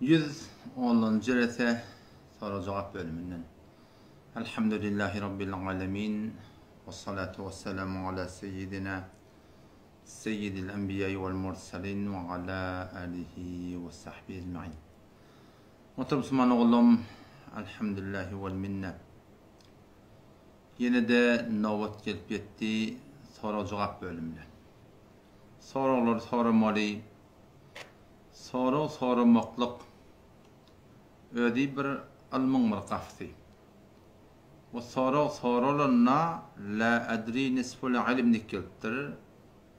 110-njy jelese sorag-jogap bölüminden. Elhamdülillahi Rabbil alemin. We salatu we selamu ala seyyidina seyyidil enbiýai wal mursalin we ala alihi we sahbihi ecmain. Muhterem musulman ogullarym, Elhamdülillahi wal minne. Ýene-de nobat gelip ýetdi sorag-jogap bölümine. Soraglary soramaly. Sorag soramaklyk özi bir ylmyň bir gapysy. Bu sorag soralanda la edri nisful ilm diýip gelipdir.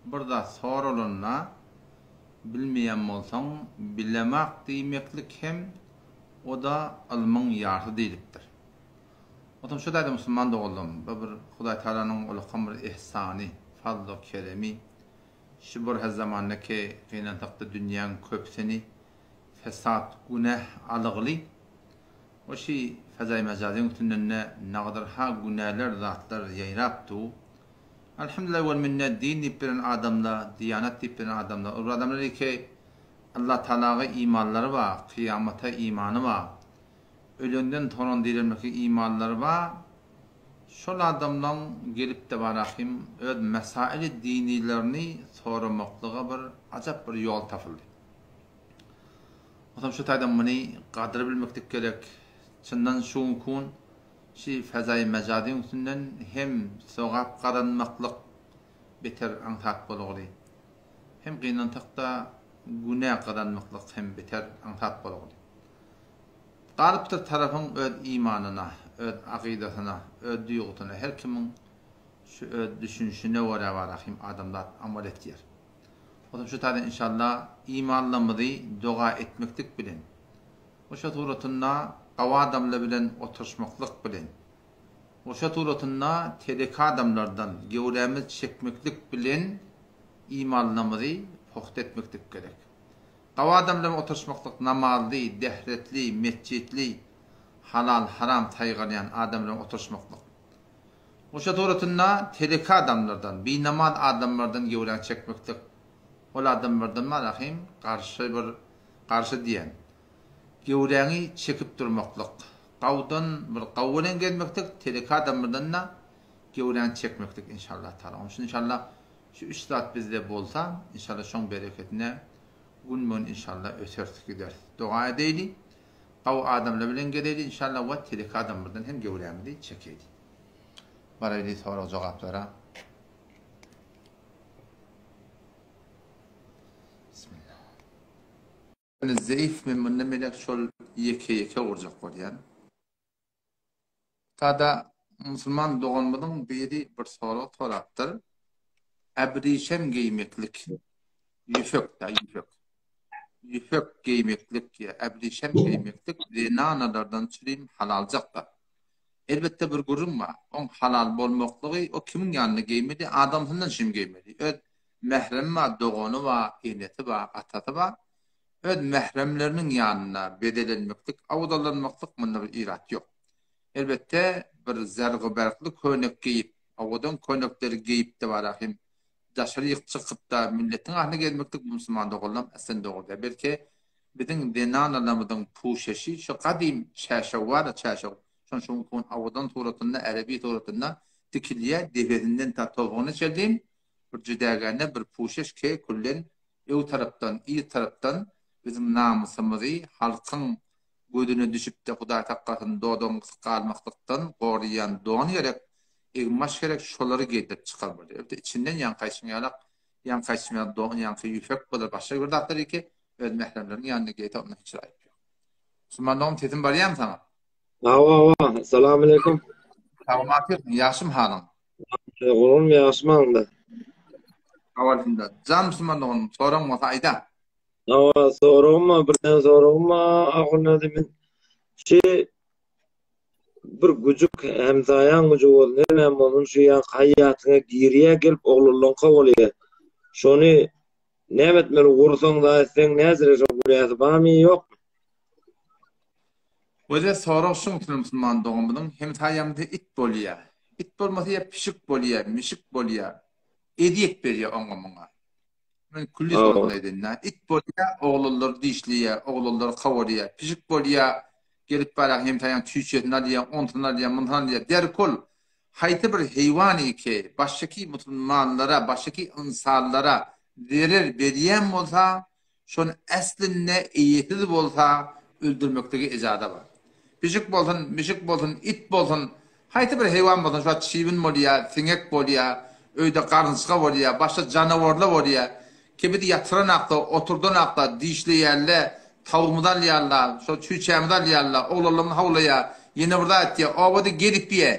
Bir zat soralanda bilmeýän bolsaň bilemak diýmeklik hem o-da ylmyň ýarsy diýlipdir. Otam şu taýda musulman doganlarym bu bir Hudaý Tagalanyň ulakan bir ihsany, fazly keremi. Şu bir zamanda ki gynansakda dünýäň köpüsini fesat, günäh alygly. O şi fezaý mejazyň üstündende nagadar-ha günäler zatlar ýaýrap du. Alhamdulillah wal minne din diýip beren adamla, diýanat diýip beren adamla, ol bir adamlar ki Allah Tagalaga imanlary bar, kyýamata imany bar. Ölenden soran direlmeklige imanlary bar. Şol adamlaň gelip-de barahym öz mesaili dinilerini soramaklyga bir ajap bir ýol tapyldy. Onsoň şu taýdan muny gadyr bilmeklik gerek. Çyndan şu günki gün şi fezaýy mejazyň üstünden hem sogap gazanmaklyk beter aňsat bolguly. Hem gynansak-da günä gazanmaklyk hem beter aňsat bolguly. Galypdyr tarapyň öz imanyna, öz akydasyna, öz duýgusyna her kimiň şu öz düşünişine görä barahym adamzat amal etýär. Otam şu taýdan inşallah imanlymyzy doga etmeklik bilen we şo suratynda gawy adamlar bilen oturyşmaklyk bilen we şo suratynda teleki adamlardan göwrämiz çekmeklik bilen imanlymyzy pugta etmeklik gerek. Gawy adam bilen oturyşmaklyk namazly, dehretli, metjitli, halal, haram saýgarýan adam bilen oturyşmaklyk. Goşa suratynda teleki adamlardan, binamaz adamlardan göwräňi çekmeklik. Ol adamlardan marahym garşy bir garşy diýen. Göwräňi çekip durmaklyk. Gawdan bir gaw bilen gezmeklik, teleki adamlardan-da göwräňi çekmeklik inşallah taala. Onuň üçin inşallah Şu üç zat bizde bolsa, inşallah şoň bereketine gün-gün inşallah öseris gideris. Doga edeýli, gawy adamlar bilen gezeýli inşallah we telek adamlardan hem göwrämizi çekeýli. Baraýly sorag jogaplara. Bismillah. Zeýif men mundan beýläk şol ýeke-ýeke gurjak bolýan. Sada musulman doganymyzyň biri bir sorag sorapdyr. Äbrişem geýmeklik, ýüpek-dä, ýüpek. Ýüpek geýmeklik ýa äbrişem geýmeklik zenanalardan çürim halaljak-da. Elbetde bir gürrüň bar. Oň halal bolmaklygy o kimiň ýanynda geýmeli, adamsyndan çürim geýmeli. Öz mähremi bar, dogany bar, enesi bar, atasy bar. Öz mähremleriniň ýanynda bezelenmeklik, owadanlanmaklyk munda bir irat ýok. Elbetde, bir zergu-berkli köýnek geýip, owadan köýnekleri geýip-de bara hem daşaryk çykyp-da milletiň arasynda gezmeklik bu musulman doganlarym aslen dogry däl. Belki, biziň zenanalarymyzyň puşeşi şu gadym çäşew bar-a, çäşew, şony şu günki gün owadan suratynda, ärebi suratynda tikilýär, depesinden ta topugyna çenli bir jüdägäne bir puşeş ke küllen ög tarapdan, yz tarapdan biziň namysymyzy halkyň gözüne düşüp-de Hudaý saklasyn dodagyň gysyk galmaklykdan goraýan don gerek, egin-baş gerek, şolary geýdirip çykarmaly. Elbetde içinden ýaňky aýtşyň ýalak, ýaňky aýtşym ýaly don, ýaňky ýüpek bolar, başga bir zatlar eke öz mähremleriň ýanynda geýse onda hiç bir aýyp ýok. Musulman dogan sesim barýarmy saňa? Hawa, hawa. Assalamu aleýkum. Salamatyň, ýagşymy halyň? Gurban ýagşymy halyňda? Hawa, alhamdulillah. Jan musulman doganym, soragyň bolsa aýda. Hawa, soragym bar, bir tane soragym bar. Ahun men şu bir güjük hemsaýaň güjügi bolsun, näme bolsun, şu ýa haýýatyňa girýär, gelip oglanlaňka bolýar. Şony näme etmeli, ursaň da etseň näzire şo günäsi barmy, ýokmy? Gözel sorag şuň üçin musulman doganymyzyň hemsaýamyzda it bolýa. It bolmasa ýa pişik bolýa, mişik bolýa. Ezýet berýä oňa muňa. Men külli suratynda aýdaýyn-da. It bolýa, oglanlary dişleýä, oglanlary kowalýa. Pişik bolýa, gelip barýan hemsaýaň çüýşesini alýa, onsuny alýa, munsuny alýa. Derkol, haýsy bir heýwany ki, başyky musulmanlara, başyky ynsanlara zerer berýän bolsa, Şony äslinde eýesiz bolsa öldürmeklige ejaza bar. Pişik bolsun, mişik bolsun, it bolsun, haýsy bir heýwan bolsun, şu wagt çybyn bolýa, siňek bolýa, öýde garynçga bolýa, başga janawarlar bolýa, ki bizi ýatyranakda, oturdanakda dişleýärle, tawugymyzy alýarla, şo çüýçämizi alýarla, oglanlarymyzy hawlaýa, ýene bir zat etýä, obada gezip ýe,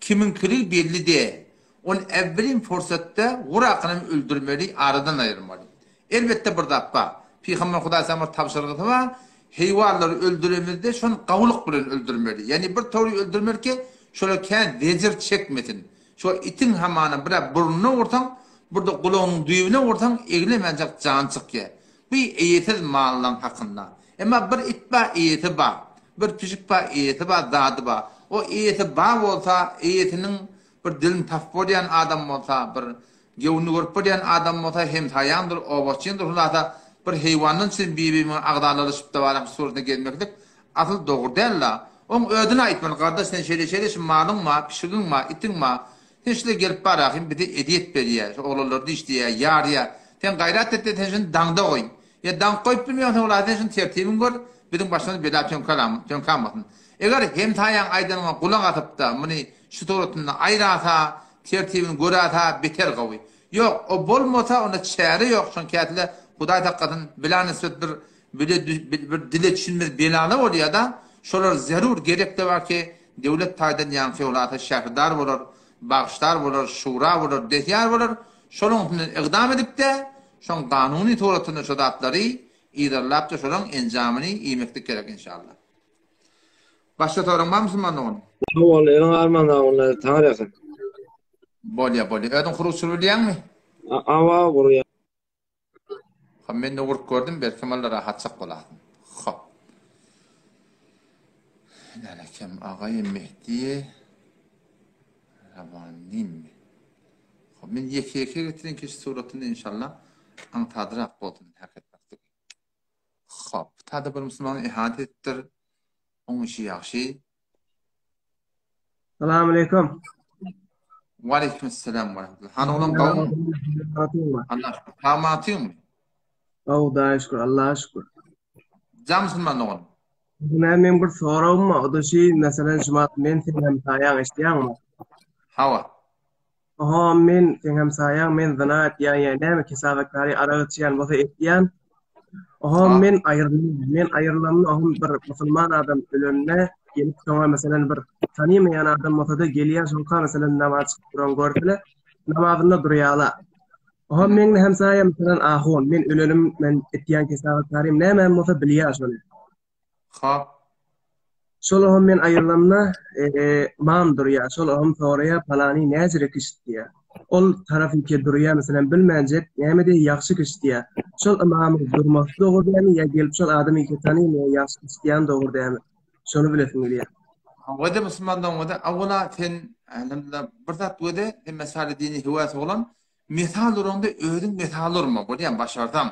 kimiňkiligi belli däl. Ony äwwelin pursatda gurakynam öldürmeli, aradan aýyrmaly. Elbetde bir zat bar. Pygamber Hudaýsaň bir tabşyrgysy bar, heýwanlary öldüremizde şony gawulyk bilen öldürmeli. Ýagny bir towry öldürmeli ki, şolar kän zejir çekmesin. Şo itiň hamana bir-ä burnuna ursaň, bir-de gulagynyň düýbüne ursaň eglemenjek jany çykýar. Bu eýesiz mallaň hakynda. Emma bir it bar, eýesi bar. Bir pişik bar, eýesi bar, zady bar. O eýesi bar bolsa, eýesiniň Bir dilini tapyp bolýan adam bolsa, bir göwnüni görüp bolýan adam bolsa, hemsaýaňdyr, obaçyňdyr, hulasa, bir heýwandan üçin bir-birimiň agzalalaşyp-da baram şu suratda gezmeklik asyl dogry däl-la. Oň özüne aýtmaly, gardaş sen şeýle-şeýle şu malyň bar, pişigiň bar, itiň bar, sen şule gelip barahym bize ezýet berýär, şu oglanlary dişleýär, ýarýar. Sen gaýrat et-de sen şuny daňda goý. Ýa daňyp goýup bilmeýäň sen hulasa sen şuny tertibini gör, biziň başymyza bela töňkamasyn. Eger hemsaýaň aýdanyňa gulak asyp-da muny Şu suratynda aýrasa, tertibini görasa beter gowy. Ýok, o bolmasa onda çäre ýok, şoň kätile Hudaý saklasyn bela nisbet bir bile bir dile düşünmez belala bolýada, şolar zerur gerekde bar ki döwlet taýdan ýaňky ýolasa şährdar bolar, bagşdar bolar, şura bolar, dehyar bolar, şolaň üstünden ygdam edipde şoň kanuny suratynda şo zatlary yzarlapda şolaň enjamyny iýmeklik gerek inşallah. Başga soraň bar musulman dogan? Sag bol, eliň arman agynlar, taňry ýalkasyn. Bolýa, bolýa. Özüň huruç bilýäňmi? Awa, gurýan. Ha, men de gurup gördüm, belki malla rahatçak bolasyn. Hop. Nälekem agaý Mehdi Rabanim. Hop, men ýeke-ýeke getirin keş suratyny inşallah aňsadrak bolsun hereket. Hop, tada bir musulman ihanet edipdir. Oň işi ýagşy. Salam aleýkum. Waleýkim esselam we rahmetullah. Hany oglan gowmy? Allah şükür. Sag-matyňmy? Gowy, Hudaýa şükür, Allaha şükür. Jan musulman dogan. Näme meň bir soragym bar, o da şi, meselem, şumat men seň hemsaýaň, eşidýäňmi? Hawa. Oho men seň hemsaýaň men zyna etýän ýa näme kesabetkary arak içýän bolsa etýän. Oho men aýryldym men aýrylamda oho bir musulman adam ölende gelip soňa meselen bir tanymaýan adam bolsada gelýär şoňka meselen namaz çykyp duran görsele namazynda durýala. Oho meň hemsaýam meselen ahun men ölenim men etýän kesabetkarym nämäm bolsa bilýär şony. Hop. Şol oham men aýrylamda ymam durýar. Şol oham soraýar, palany näjire kişi diýýär. Ol tarap ike durýar, meselem, bilmänjek, näme diýýär, ýagşy kişi diýýär. Şol ymamyň durmasy dogry dälmi ýa gelip şol adam ike tanymaýar, ýagşy kişi diýýän dogry dälmi? Şony bilesim gelýär. Wede musulman dogan wede awwala sen elhamdülillah bir zat wede sen mesaly dini höwes oglan mesal uraňda özüň mesal urma bolýa başarsaň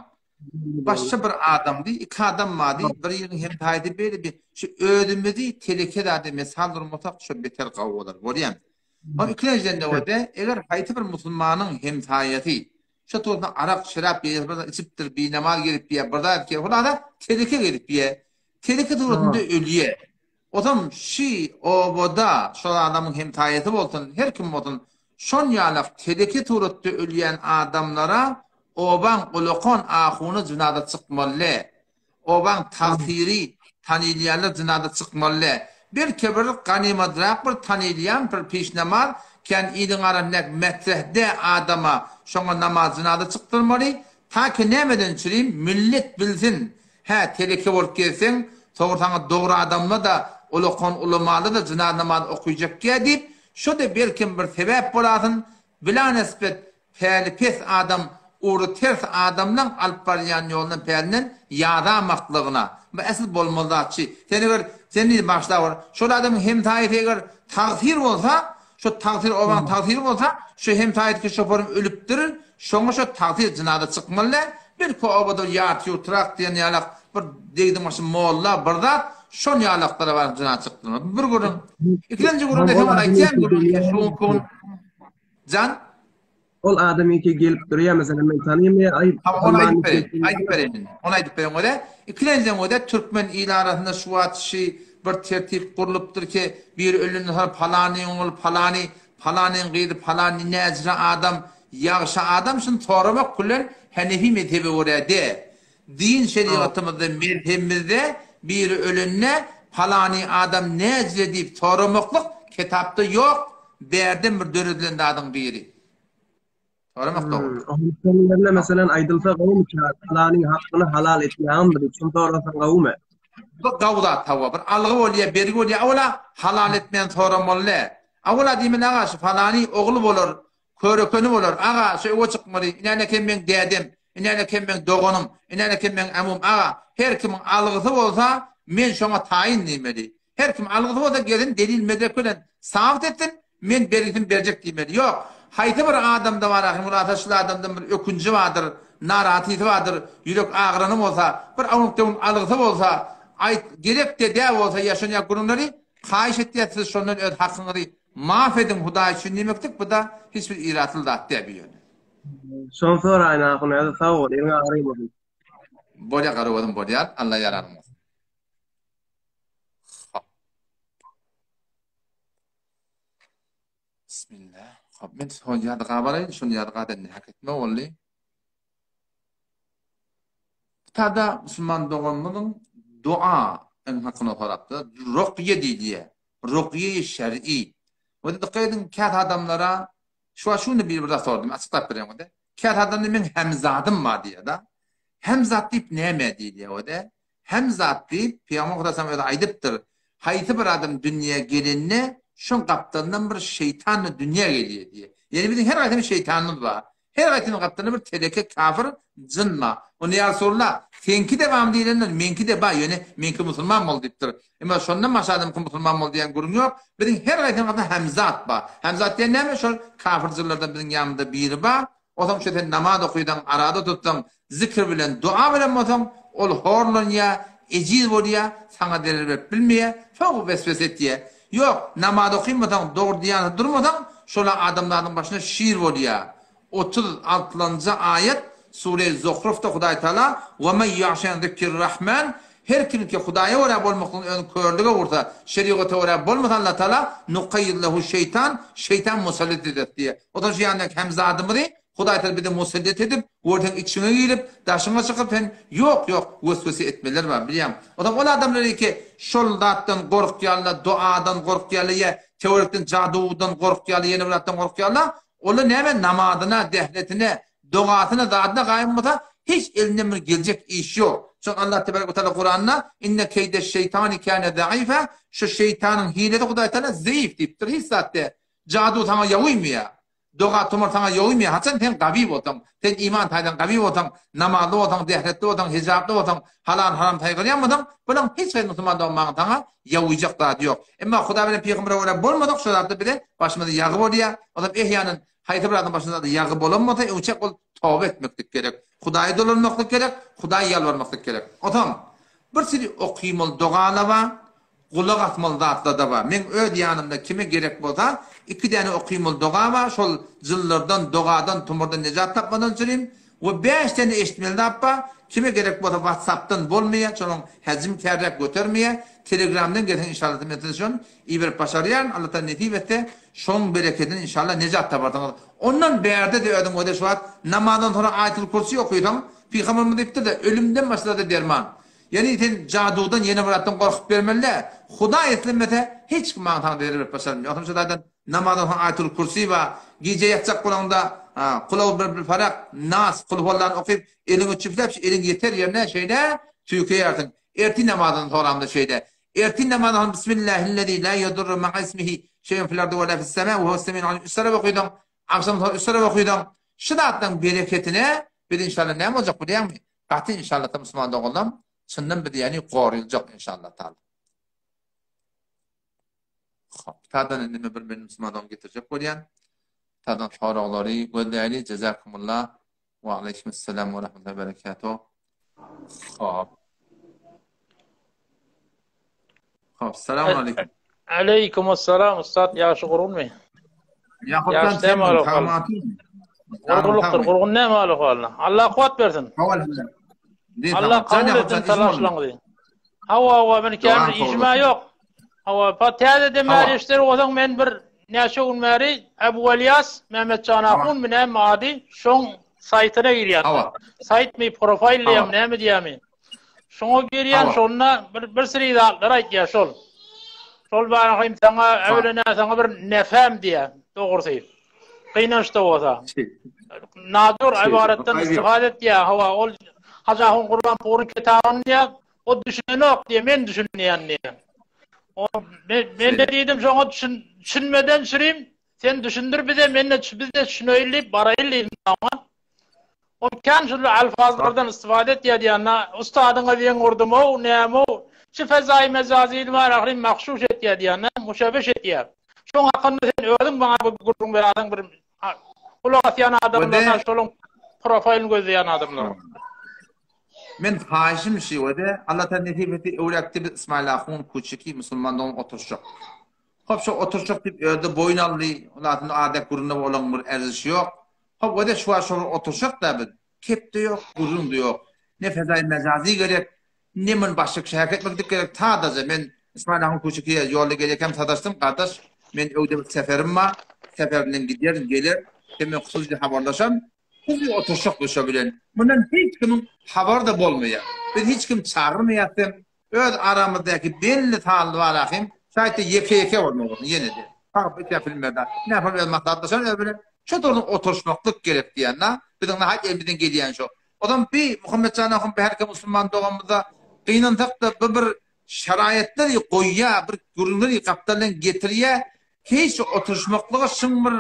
Başga bir adamdy, iki adam bardy, bir ýeriň hemsaýasy beýle bir şu özümizi teleke zady mesal durmasak şo beter gawy bolar. Bolýamy? Ol ikilenjiden de bolsa, eger haýsy bir musulmanyň hemsaýasy şo tursa arak, şerap ýa bir zat içipdir, binamaz gezip ýa bir zat etýär, hulasa teleke gezip ýa teleke suratynda ölýär. Ozam şi obada şol adamyň hemsaýasy bolsun, her kim bolsun, şon ýalak teleke suratda ölýän adamlara obaň ulakan ahuny jynaza çykmaly dä. Obaň tagsyry tanylýanlar jynaza çykmaly dä. Belki bir ganymadrak bir tanylýan bir pişnamaz kän iliň arasyndaky metreh dä adama şoňa namaz jynaza çykdyrmaly, ta ki nämeden çürim millet bilsin Hä, teleke bolup gezseň, soňra saňa dogry adamlar-da, ulakan ulamalar-da jynaza namazy okyjakýa diýip, şo-da belkem bir sebäp bolasyn, bilanespet päli pes adam ugry ters adamlaň alyp barýan ýolundan pälinden ýazamaklygyna. Bu äsl bolmaly zatçy. Sen eger, sen diýdi bagyşlap bor, şol adamyň hemsaýasy eger tagsyr bolsa, Şo tagsyr obaň tagsyry bolsa, şu hemsaýadky şoparym ölüpdir, şoňa şo tagsyr jynaza çykmaly däl. Belki obada bir ýarty-ýurtrak diýen ýalak bir degdi-başy molla bir zat, şon ýalaklara baryp jynaza çykdyrmaly. Bu bir gürrüň. Ikilenji gürrüň desem ol aýtýan gürrüň ki, şu günki gün Jan? Ol adam ýeke gelip durýar, meselem men tanymaýar, aý, Hawa, ony aýdyp bereýin, aýdyp bereýin indi. Ony aýdyp bereýin görä. Ikilenjiden görä türkmen il arasynda şu wagt şi bir tertip gurlupdyr ki, biri ölenden soň palanyň ogly palany, palanyň gyzy palany näjre adam, ýagşy adam şuny soramak bilen Henefi mezhebe görä de. Din şerigatymyzda mezhebimizde biri ölende palany adam näjre diýip soramaklyk kitapda ýok, bärden bir döredilen zadyň biri. Soramak dogry. Onuň ýerine meselem aýdylsa gowumy palanyň hakkyny halal etýäňmi diýip şuny sorasaň gowumy? Bu gawy zat hawa bir algy bolýa bergi bolýa awala halal etmän soramaly däl. Awala diýmeli aga şu palany ogly bolar Körekeni bolar, aga, şu öe çykmaly, inänekem meň dädem, inänekem meň doganym, inänekem meň ämum, aga, her kimiň algysy bolsa, men şoňa taýyn diýmeli. Her kim algysy bolsa gelsin delil-medrek bilen sabyt etsin, men bergisini berjek diýmeli. Ýok, haýsy bir adamda bar ahym hulasa şul adamdan bir ökünji bardyr, narahatysy bardyr, ýürek agyrany bolsa, bir awnuk-döwün algysy bolsa, aýt, gerek-de dä bolsa ýa şonýa gürrüňleri haýyş etýäs siz şondan öz hakyňyzy Maaf ediň Hudaý üçin diýmekdik buda hiç bir iratly zat däl bu ýöne. Şony soraýyn ahun özi sag bol eliň agrymasyn. Bolýa garagözüm bolýar Alla ýaranyň bolsun. Hop. Bismillah. Hop men şol ýazga baraýyn şol ýazga-da nähak etme boldy. Kitada musulman doganymyzyň dua yň hakyny sorapdyr. Rukýe diýilýär. Rukýe-i şer'i. Ony dikkat ediň, käte adamlara şu wagt şuny bir bir zat sordum, açyklap bereýin ony. Käte adamlar meň hemzadym bar diýýär-de. Hemzat diýip näme diýilýär ony? Hemzat diýip Pygamber Hudaýam özi aýdypdyr. Haýsy bir adam dünýä gelende, şoň gapdalyndan bir şeýtan-da dünýä gelýär diýýär. Ýagny biziň her haýsymyz şeýtanymyz bar. Her gaýsynyň gapdalynda bir teleke kafir jyn bar. Onda ýa Resulallah, seňki-de barmy diýlende, meňki-de bar, ýöne meňki musulman boldy diýipdir. Emma şondan başga adamyňky musulman boldy diýen gürrüň ýok. Biziň her gaýsynyň gapdalynda hemzat bar. Hemzat diýen näme? Şol kafir jynlardan biziň ýanymyzda biri bar. Osaň şu sen namaz okysaň, arada tutsaň, zikr bilen, dua bilen bolsaň, ol horlanýar, ejiz bolýar, saňa zerer berip bilmeýär, soň weswese etýär. Ýok, namaz okymasaň, dogry diýanata durmasaň, şola adamzadyň başyna şir bolýar. 36 njy aýat, Sure Zuhrufda Hudaý Taala, Ve men ýa'şe an zikrir-Rahman, Her kim ki Hudaýa görä bolmaklygyny özüni körlüge ursa, şerigata görä bolmasa Allah Taala, Nukayyid lehu şeýtan, şeýtan musallet eder diýýär. O zaman şu ýandaky hemzadymyzy Hudaý Taala bize musallet edip, görseň içiňe girip, daşyňa çykyp sen ýok ýok weswese etmeler bar bilýäň. O zaman ol adamlar ki şol zatdan gorkýarlar, duadan gorkýarlar ýa töwerekden jaduwdan gorkýarlar, ýene bir zatdan gorkýarlar. Olar näme namazyna, dehletine, dogasyna, zadyna gaýym bolsa hiç elinden bir geljek iş ýok. Şoň Allah tebarek we taala Kuranda inne keýdeş şeýtani kâne zaifa şu şeýtanyň hilesi Hudaý taala zeýif diýipdir. Hiç zat däl. Jadu saňa ýawymaýar. Doga tumar saňa ýoýmaýar. Haçan sen gawy bolsaň, sen iman taýdan gawy bolsaň, namazly bolsaň, zähretli bolsaň, hijaply bolsaň, halal-haram saýgarýan bolsaň, bulaň hiç haýsy musulman dogan saňa ýoýjak zady ýok. Emma Hudaý bilen pygambere görä bolmasak, şo zatlar bize başymyza ýagy bolýar. Ozal ehýanan haýsy bir zadyň başyna ýagy bolan bolsa, öňçäk ol toba etmeklik gerek. Hudaýa dolanmaklyk gerek, Hudaýa ýalbarmaklyk gerek. Ozam bir sürü okymaly dogalar bar, Gulak asmaly zatlar-da bar. Meň öz ýanymda kime gerek bolsa, iki däne okymaly doga bar, şol jynlardan, dogadan, tumurdan nejat tapmadan üçinim we bäş däne eşitmeli zat bar, kime gerek bolsa watsapdan bolmaýar, şonuň hajm kärräk götermeýär, telegramdan gelseň inşallah men size şony iberip başarýaryn, Allah Taala nesip etse şoň berekedine inşallah nejat taparsyňyz. Ondan bärde-de özüň öde şu wagt namazdan soňra Aýatul Kürsi okysaň, Pygamberimiz diýipdir-de, ölümden başga-da derman. Ýagny sen jaduwdan ýene bir zatdan gorkup bermeli däl. Hudaý islemese hiç kim maňa saňa zerer berip başarmaz. Ýogsam şu zadan namazdan soň aýatul kürsi bar. Gije ýatjak bolaňda Kulaw bir bir falak, Nas, Kulhuallany okyp eliňi çüfläp şu eliň ýeter ýerine şeýle tüýkeýärsiň. Ertir namazyndan soramda şeýle. Ertir namazyndan soň Bismillahillezî lâ yedurru ma'a ismihi şeý'un fil ardy ve lâ fis semâ ve huves semî'ul alîm üç salawat okysaň, agşam soň üç salawat okysaň, şu zatlaryň bereketine biz inşallah näme boljak bilýäňmi? Gaty inşallah musulman doganlarym çyndan biz ýani goryljak inşallah taala. Hop, tadan indi men bir men musulmandan getirjek bolýan. Tadan soraglary gözläýli. Jazakumullah. Wa aleýkumessalam we rahmetullahi we berekatuh. Hop. Hop, salam aleýkum. Aleýkum assalam, ussat ýagşy gurgunmy? Ýagşy sen Gurgunlykdyr, gurgun näme haly halyna? Allah kuwat bersin. Allah kabul etsin talaşlaryňyzy. Hawa, hawa, men käbir işim ýok. Hawa, pa täzeden bäri işler bolsaň men bir näçe gün bäri Abu Alyas Mehmetjan Ahun mi näme ady şoň saýtyna girýän. Hawa. Saýtmy, profil diýýärmi, näme diýýärmi? Şoňa girýän, şonda bir bir siri zatlar aýtýar şol. Şol barahym saňa öwlene saňa bir nefem diýýär, dogrusy. Gynanç-da bolsa. Nadur ybaratdan istifade etýär. Hawa, ol Hajy Ahun Gurbanpuryň kitabyny diýýär, O düşünenok diýe, men düşünýän diýe. O men, men de diýdim şoňa düşün, düşünmeden çürim, sen düşündir bize, men de biz de düşüneýin diýip baraýyn diýdim oňa. O kän şul alfazlardan istifade etýär diýende, ustadyňa zeň urdum-ow, näme-ow, şu fezaýy mejazyny bar ahyryn mahşuş etýär diýende, muşabeş etýär. Şoň hakynda sen özüň maňa bir gürrüň berersiň bir gulak asýan adamlardan, şolaň profaýlyny gözleýän adamlara. Men haýyşym şi wede Allah taala nesip etdi öwräkde biz Ismail ahun kuçiki musulman dogan oturşak. Hop şo oturşak diýip özde boýun aldy. Ondan adet gürrüňde olaň bir erzişi ýok. Hop wede şu wagt şol oturşak da biz. Kep-de ýok, gürrüň-de ýok. Ne fezaýy mejazy gerek, ne mun başga kişi häk etmeklik gerek. Sadaja men Ismail ahun kuçikiye ýolda gelýärkäm sadaşdym, gardaş men öwde bir seferim bar. Seferimden giderin, geler. Sen men hususy habarlaşam. Biz oturyşyk duşa bilen. Mundan hiç kimiň habary-da bolmaýar. Biz hiç kimi çagyrmaýarys hem. Öz aramyzdaky belli sanly bar ahym, şaýtda ýeke-ýeke bolmak bolsun ýene-de. Sagyp ötýär filmlerde. Nähili öz maslahatlaşan öz bilen. Şo durun oturyşmaklyk gerek diýen-de. Biziň nahaýt elimizden gelýän şo. Ozam bi Muhammetjan ahun bi herki musulman doganymyza gynansak-da bu bir şaraýatlar goýýar, bir gürrüňleri gapdaldan getirýär. Hiç oturyşmaklyga şyň bir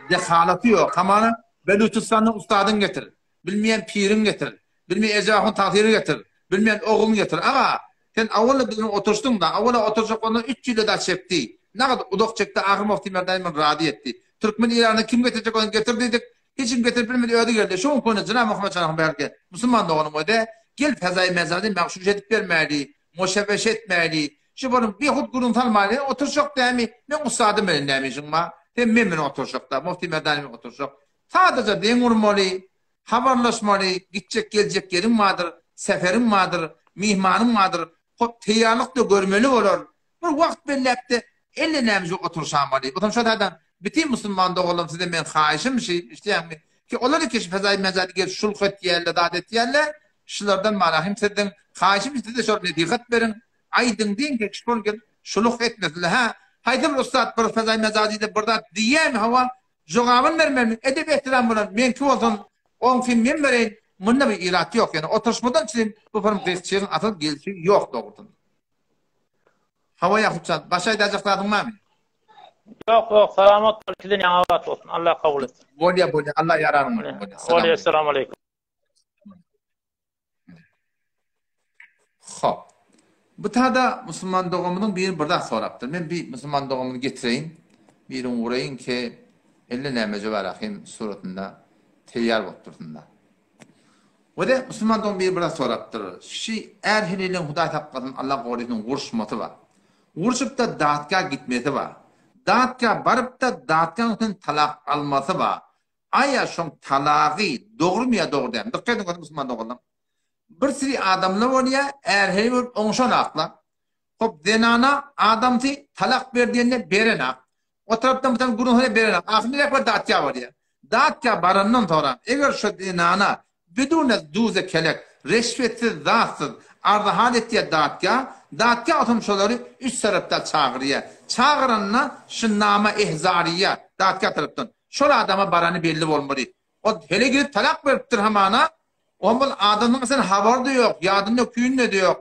dehalaty ýok. Hamana Belüçistandan ustadyň getir, bilmeýän piriň getir, bilmeýän Eje ahun tagsyry getir, bilmeýän ogluň getir. Aga, sen awala biziň oturyşdyň-da, awala oturyşak ondan üç ýyla-da çekdi. Nagt uzak çekdi, ahyr Mufti Merdan muny razy etdi. Türkmen Eýrandan kim getirjek bolsaň getir diýdik. Hiç kim getirip bilmedi, özi geldi. Şu gün köne jenap Muhammet jan ahun belki musulman doganym öde, gel fezaýy mejazy magşuş edip bermäli, moşebeş etmäli, Şu bolup bihut gürrüň salmaly, oturşak dämi, meň ussadym bilen näme işiň bar? Sen men bilen oturşak-da, Mufti Merdany bilen oturşak. Sadaja deň urmaly, habarlaşmaly, gitjek-geljek ýeriň bardyr, seferiň bardyr, myhmanyň bardyr, hop teýýarlyk-da görmeli bolar. Bir wagt belläp-de, elle näme oturşamaly. Otam şo taýdan bütin musulman doganlarym sizden meň haýyşym şi, eşidýäňmi? Ki olar iki fezaýy mejazy gelip şulh etýärler, zat etýärler, şulardan mana hem sizden haýyşym siz-de şol nesihat beriň, Aýdyň diýiň ki şol gel şuluk etmesinler hä haýsy bir ussat bir fezaý mejazyda bir zat diýýämi hawa jogabyny bermelimi edep ehtiram bilen meňki bolsun oňkyny men bereýin munda bir irat ýok ýöne oturyşmadan çyn bu bir gyzçygyň asyl gelşigi ýok dogrusynda. Hawa Ýakupjan başga aýdajak zadyň barmy? Ýok ýok salamat bol ikiden ýaňa abat bolsun Allah kabul etsin. Bolýa bolýa Allah ýararyň bolsun bolýa. Bolýa Essalamu aleýkum. Hop. Bu tada musulman doganymyzyň biri bir zat sorapdyr. Men bir musulman doganymyzy getireýin. Birini guraýyn ki, elle nämeje bar ahim suratynda teýýar bolup dursun-da. We-de musulman dogan biri bir zat sorapdyr. Şi är heleýleň Hudaý saklasyn, Allah gorasyn uruşmasy bar. Urşup-da datga gitmesi bar. Datga baryp-da datgaň üstünden talak almasy bar. Aýa şoň talagy dogrymy ýa dogry dälmi? Dykgat ediň musulman doganlar. Bir siri adamlar bolýa, är-heleý bolup oňşanaklar. Hop zenana adamsy talak ber diýende berenak. O tarapdan bu tarapdan gürrüň sala berenak. Ahyr nirek bar datýa bolýa. Datýa barandan soňra eger şo zenana bidune duze kelek, reşwetsiz zatsyz arzy-hal etýä datýa, datýa otam şolary üç tarapda çagyrýa. Çagyranda şu nama ehzariýa datýa tarapdan. Şol adama barany belli bolmaly. Ol hele gidip talak beripdir hamana, oň bul adamyň sen habary-da ýok, ýadynda küýünde-de ýok.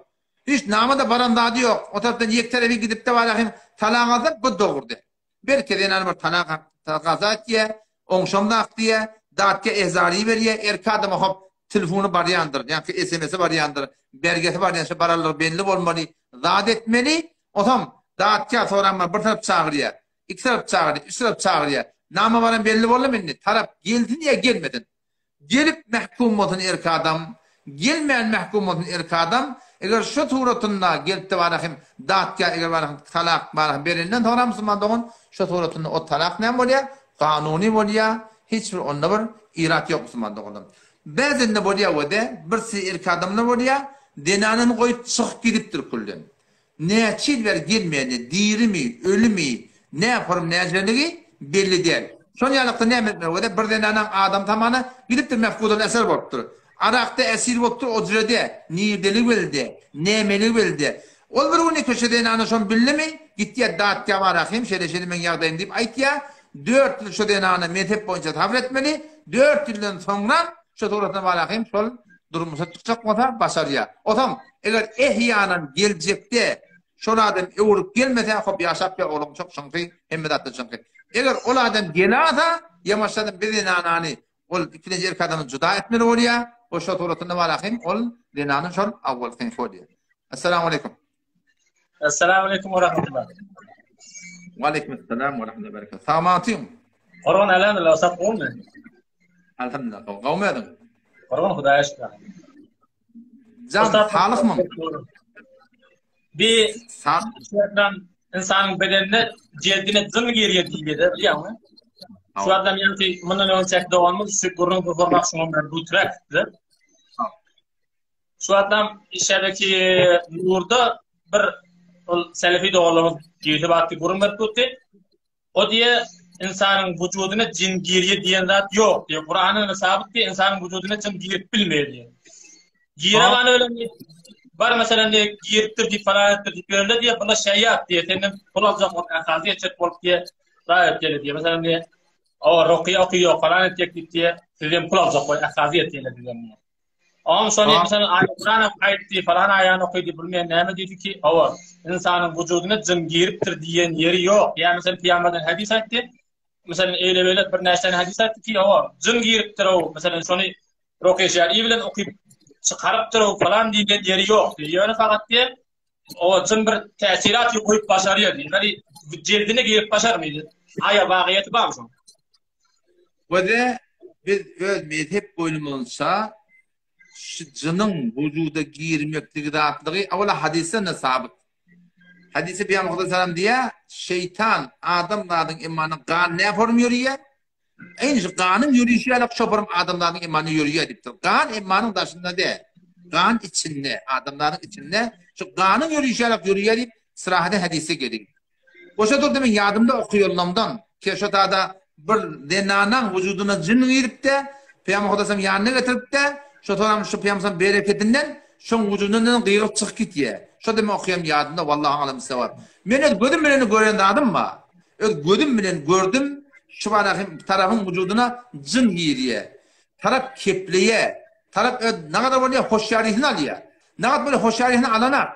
Hiç nama-da baran zady ýok. O tarapdan ýek terebi gidip-de bar ahim talak alsa bu dogry däl. Belki zenany bir talak gaza etýä, oňşamzak diýä, datga ezary berýä, erki adama hop telefony barýandyr, ýa-ki SMS-i barýandyr, bergesi barýan, şo bararlygy belli bolmaly, zat etmeli. Otam. Datgä soran bar, bir tarap çagyrýar, iki tarap çagyrýar, üç tarap çagyrýar. Nama baran belli boldumy indi? Tarap gelsin ýa gelmesin. Gelip mähkum bolsun erki adam, gelmän mähkum bolsun erki adam, eger şu suratynda gelipde bara hem datgä eger bara hem talak bara hem berenden soňra musulman dogan şu suratynda o talak näme bolýar? Kanuny bolýar, hiç bir onda bir irat ýok musulman doganlar. Bäzende bolýar we-de birsi erki adamlar bolýar, zenanyny goýup çykyp gidipdir külden. Näçe ýyl bäri gelmeýände, dirimi, ölümi, näporum näjeligi belli däl. Şol ýalykda näme etmeli bolýar? Bir zenanaň adam tamana gidipdir mefkudal eser bolupdyr. Arakda esir bolupdyr o jürede, nirdeligi belli däl, nämeligi belli däl. Ol bir güni köçe zenana şony bildimi, gitýär datga barahym şeýle-şeýle meň ýagdaýym diýip aýtýar. Dört ýyl şo zenana mezhep boýunça sabyr etmeli, dört ýyldan soňram şo suratyna barahym şol durmuşa çykjak bolsa başarýar. Otam eger ehýanan geljekde şol adam öwrüp gelmese hop ýaşap ýa ogluň çok şyňky hemme zatdan şyňky. Eger ol adam gelasa ýamaşladan bir zenanany ol ikilenji erkek adamdan juda etmeli bolýar. O şo suratynda barahym ol zenanyň şol awwalkyňky bolýar. Essalamu aleýkum. Essalamu aleýkum we rahmetullah. We aleýkum esselam we rahmetullahi we berekatuh. Sagmatyň. Gurban elhamdülillah sag bolmy? Elhamdülillah. Gowmy özüň? Gurban Hudaýa şükür. Jan saglykmy? Bir sag insanyň bedenine jildine jyn girýär diýilýär, bilýäňmi? Şu adam ýaňky mundan öňçäki doganymyz şu gürrüň sormak şuňa bilen bu bize. Şu adam şäbeki nurda bir ol selefi doganlarymyz girdi batdy gürrüň berip durdy. O diýe insanyň wujudyna jin girýär diýen zat ýok diýe. Kur'andan sabyt diýe insanyň wujudyna jin girip bilmeýär diýe. Giremany ölen bar meselem diýe giripdir diýip falan etdir diýip ýörler diýe buna şeýat diýe senden pul aljak bolup ähazi etjek bolup diýe raýat diýe diýe. Meselem diýe o rukiýa okyýok falan etjek diýip diýe sizden pul aljak bolup ähazi etýärler diýe. Oňa şony meselem aýat Kuran aýtdy, falan aýany okydy, bilmeýän näme diýdi ki, hawa, ynsanyň wujudyna jyn giripdir diýen ýeri ýok. Ýa meselem pygamberden hadys aýtdy, meselem eýle-beýle bir näçe tane hadys aýtdy ki, hawa, jyn giripdir o, meselem şony Rukiýe şer'i bilen okyp çykarypdyr o falan diýen ýeri ýok diýdi. Ýöne fakat diýe, o jyn bir täsirat goýup başarýar diýdi. Ýani jildine girip başarmaýar. Aýa wagyýeti bar şoň. We-de biz öz mezhep boýnumyzça şu jynyň wujuda girmekligi zatlygy awala hadysdan-da sabyt. Hadysda Pygamber Hudaý salam diýýär, şeýtan adamzadyň imanyna gan näform ýörýär? Eýni şu ganyň ýörüşi ýaly şoform adamzadyň imanyna ýörýär diýipdir. Gan imanyň daşynda däl, gan içinde, adamzadyň içinde şu ganyň ýörüşi ýaly ýörýär diýip, syrahaten hadysda gelýär. Goşa durdy men ýadymda okyýanlamdan Keşotada bir zenanaň wujudyna jyn giripde Pygamber Hudaýam ýanyna getiripde şo soram şu Pygamber bereketinden şoň wujudyndan gygyryp çykyp gitýä. Şo demi okýan ýadymda wallahy alam sewap. Men öz gözüm bilen gören zadym bar. Öz gözüm bilen gördüm şu barahym tarapyň wujudyna jyn girýä. Tarap kepleýä. Tarap öz nagadar bolýa hoşýarysyny alýa. Nagat bolýa hoşýarysyny alanak.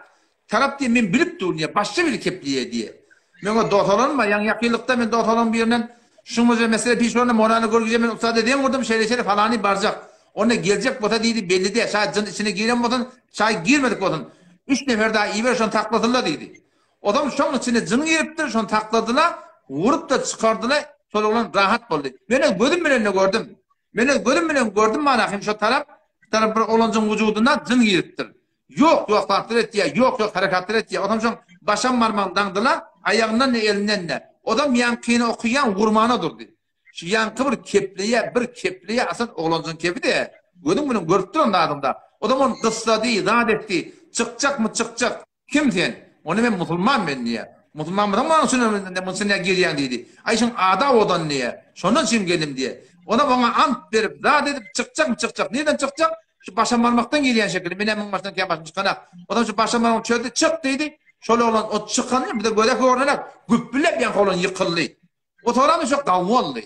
Tarap diýe men bilip durun diýe, başga biri kepleýä diýe. Men oňa dos olanma, ýaňy ýakynlykda men dos olan birinden şuňa mesele piş bolanda Molana görgüje men ussada deň gurdum, şeýle-şeýle falany barjak. Onda geljek bolsa diýdi, belli däl, şaýat jyn içine giren bolsun, şaýat girmedik bolsun. Üç nefer daha iber şony saklasynlar diýdi. Ozam şoň içine jyn giripdir, şony sakladylar, urup-da çykardylar, şol oglan rahat boldy. Men öz gözüm bilen-de gördüm. Men öz gözüm bilen gördüm mana hem şo tarap, tarap bir oglanjyň wujudyna jyn giripdir. Ýok, ýok zatlar etýär, ýok, ýok harekatlar etýär. Onsoň şoň başam barmagyny daňdylar, aýagyndan-da, elinden-de. Ozam ýaňkyny okaýan gurmana durdy. Şu ýaňky bir kepleýär, bir kepleýär, asyl oglanjygyň kepi-de, gözüň bilen görüp duran zadyň-da. Ozam ony gyssady, zat etdi. Çykjakmy, çykjak. Kim sen? Onda men musulman men diýýär. Musulman bolsaň munuň üçin munuň üçin näme girýäň diýdi. Aý şuň ady owadan diýýär. Şondan üçin geldim diýýär. Onam oňa ant berip, zat edip, çykjakmy, çykjak. Nireden çykjak? Şu başam barmakdan girýän şekilli. Menem muň başdan kän başym çykanak. Onam şu başam barmagyny çözdi, çyk diýdi. Şol oglan o çykany bize göze görnenek, güpbüläp ýaňky oglan ýykyldy. O soram şo gawy boldy.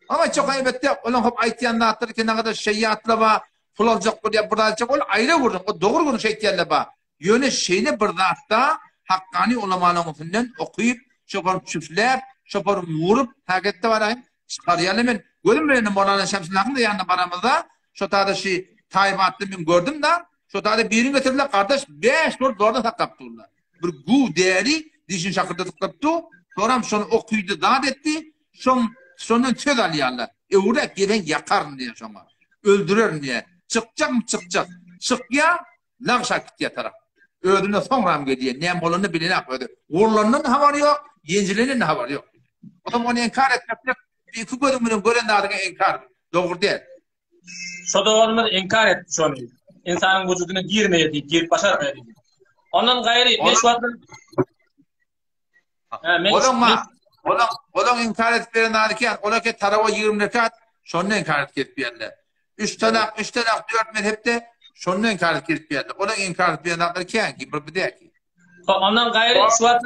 Ama çok elbetde olaň hop aýtýan zatlary ki nagada şeýýatla ba, pul aljak bolýar, bir zat etjek, ol aýra gürrüň, o dogry gürrüň şeýtýänler ba. Ýöne şeýle bir zatda Hakkani ulamalaryň üstünden okyp, şoparyny çüfläp, şoparyny urup, häketde baraýyn, çykarýarlar. Men gözüm bilen Molana Şemsulahyň-da ýanyna baramyzda, şo tada şi Taýbatda men gördüm-da, şo tada birini getirdiler, gardaş, bäş bolup zordan saklap durlar. Bir güw däli. Dişini şakyrdadyp dur. Soram şony okydy, zat etdi. Şoň şondan söz alýarlar. Öwrek gelen ýakaryn diýen şoňa. Öldürerin diýen. Çykjakmy çykjak. Çykýa, lagşap gitýär tarap. Özüne soňram gelýär. Näme bolanyny bilenok özi. Wurlandan habary ýok, ýenjilenden habary ýok. Otam ony inkar etmeklik iki gözüň bilen gören zadyňy inkar dogry däl. Şo doganymyz inkar etdi şony. Ynsanyň wujudyna girmeýär diýip, girip başarmaýar diýip. Ondan gaýry men şu wagt Olam ma, olam, olam inkar edip beren zady kän, ola ke tarawa 20 rekat, şonda inkar edip gelip berdi. 3 talak, 3 talak, 4 mezhepde şonda inkar edip gelip berdi. Ola inkar edip beren zatlary kän ki, bir bir ki. Ondan gaýry şu wagt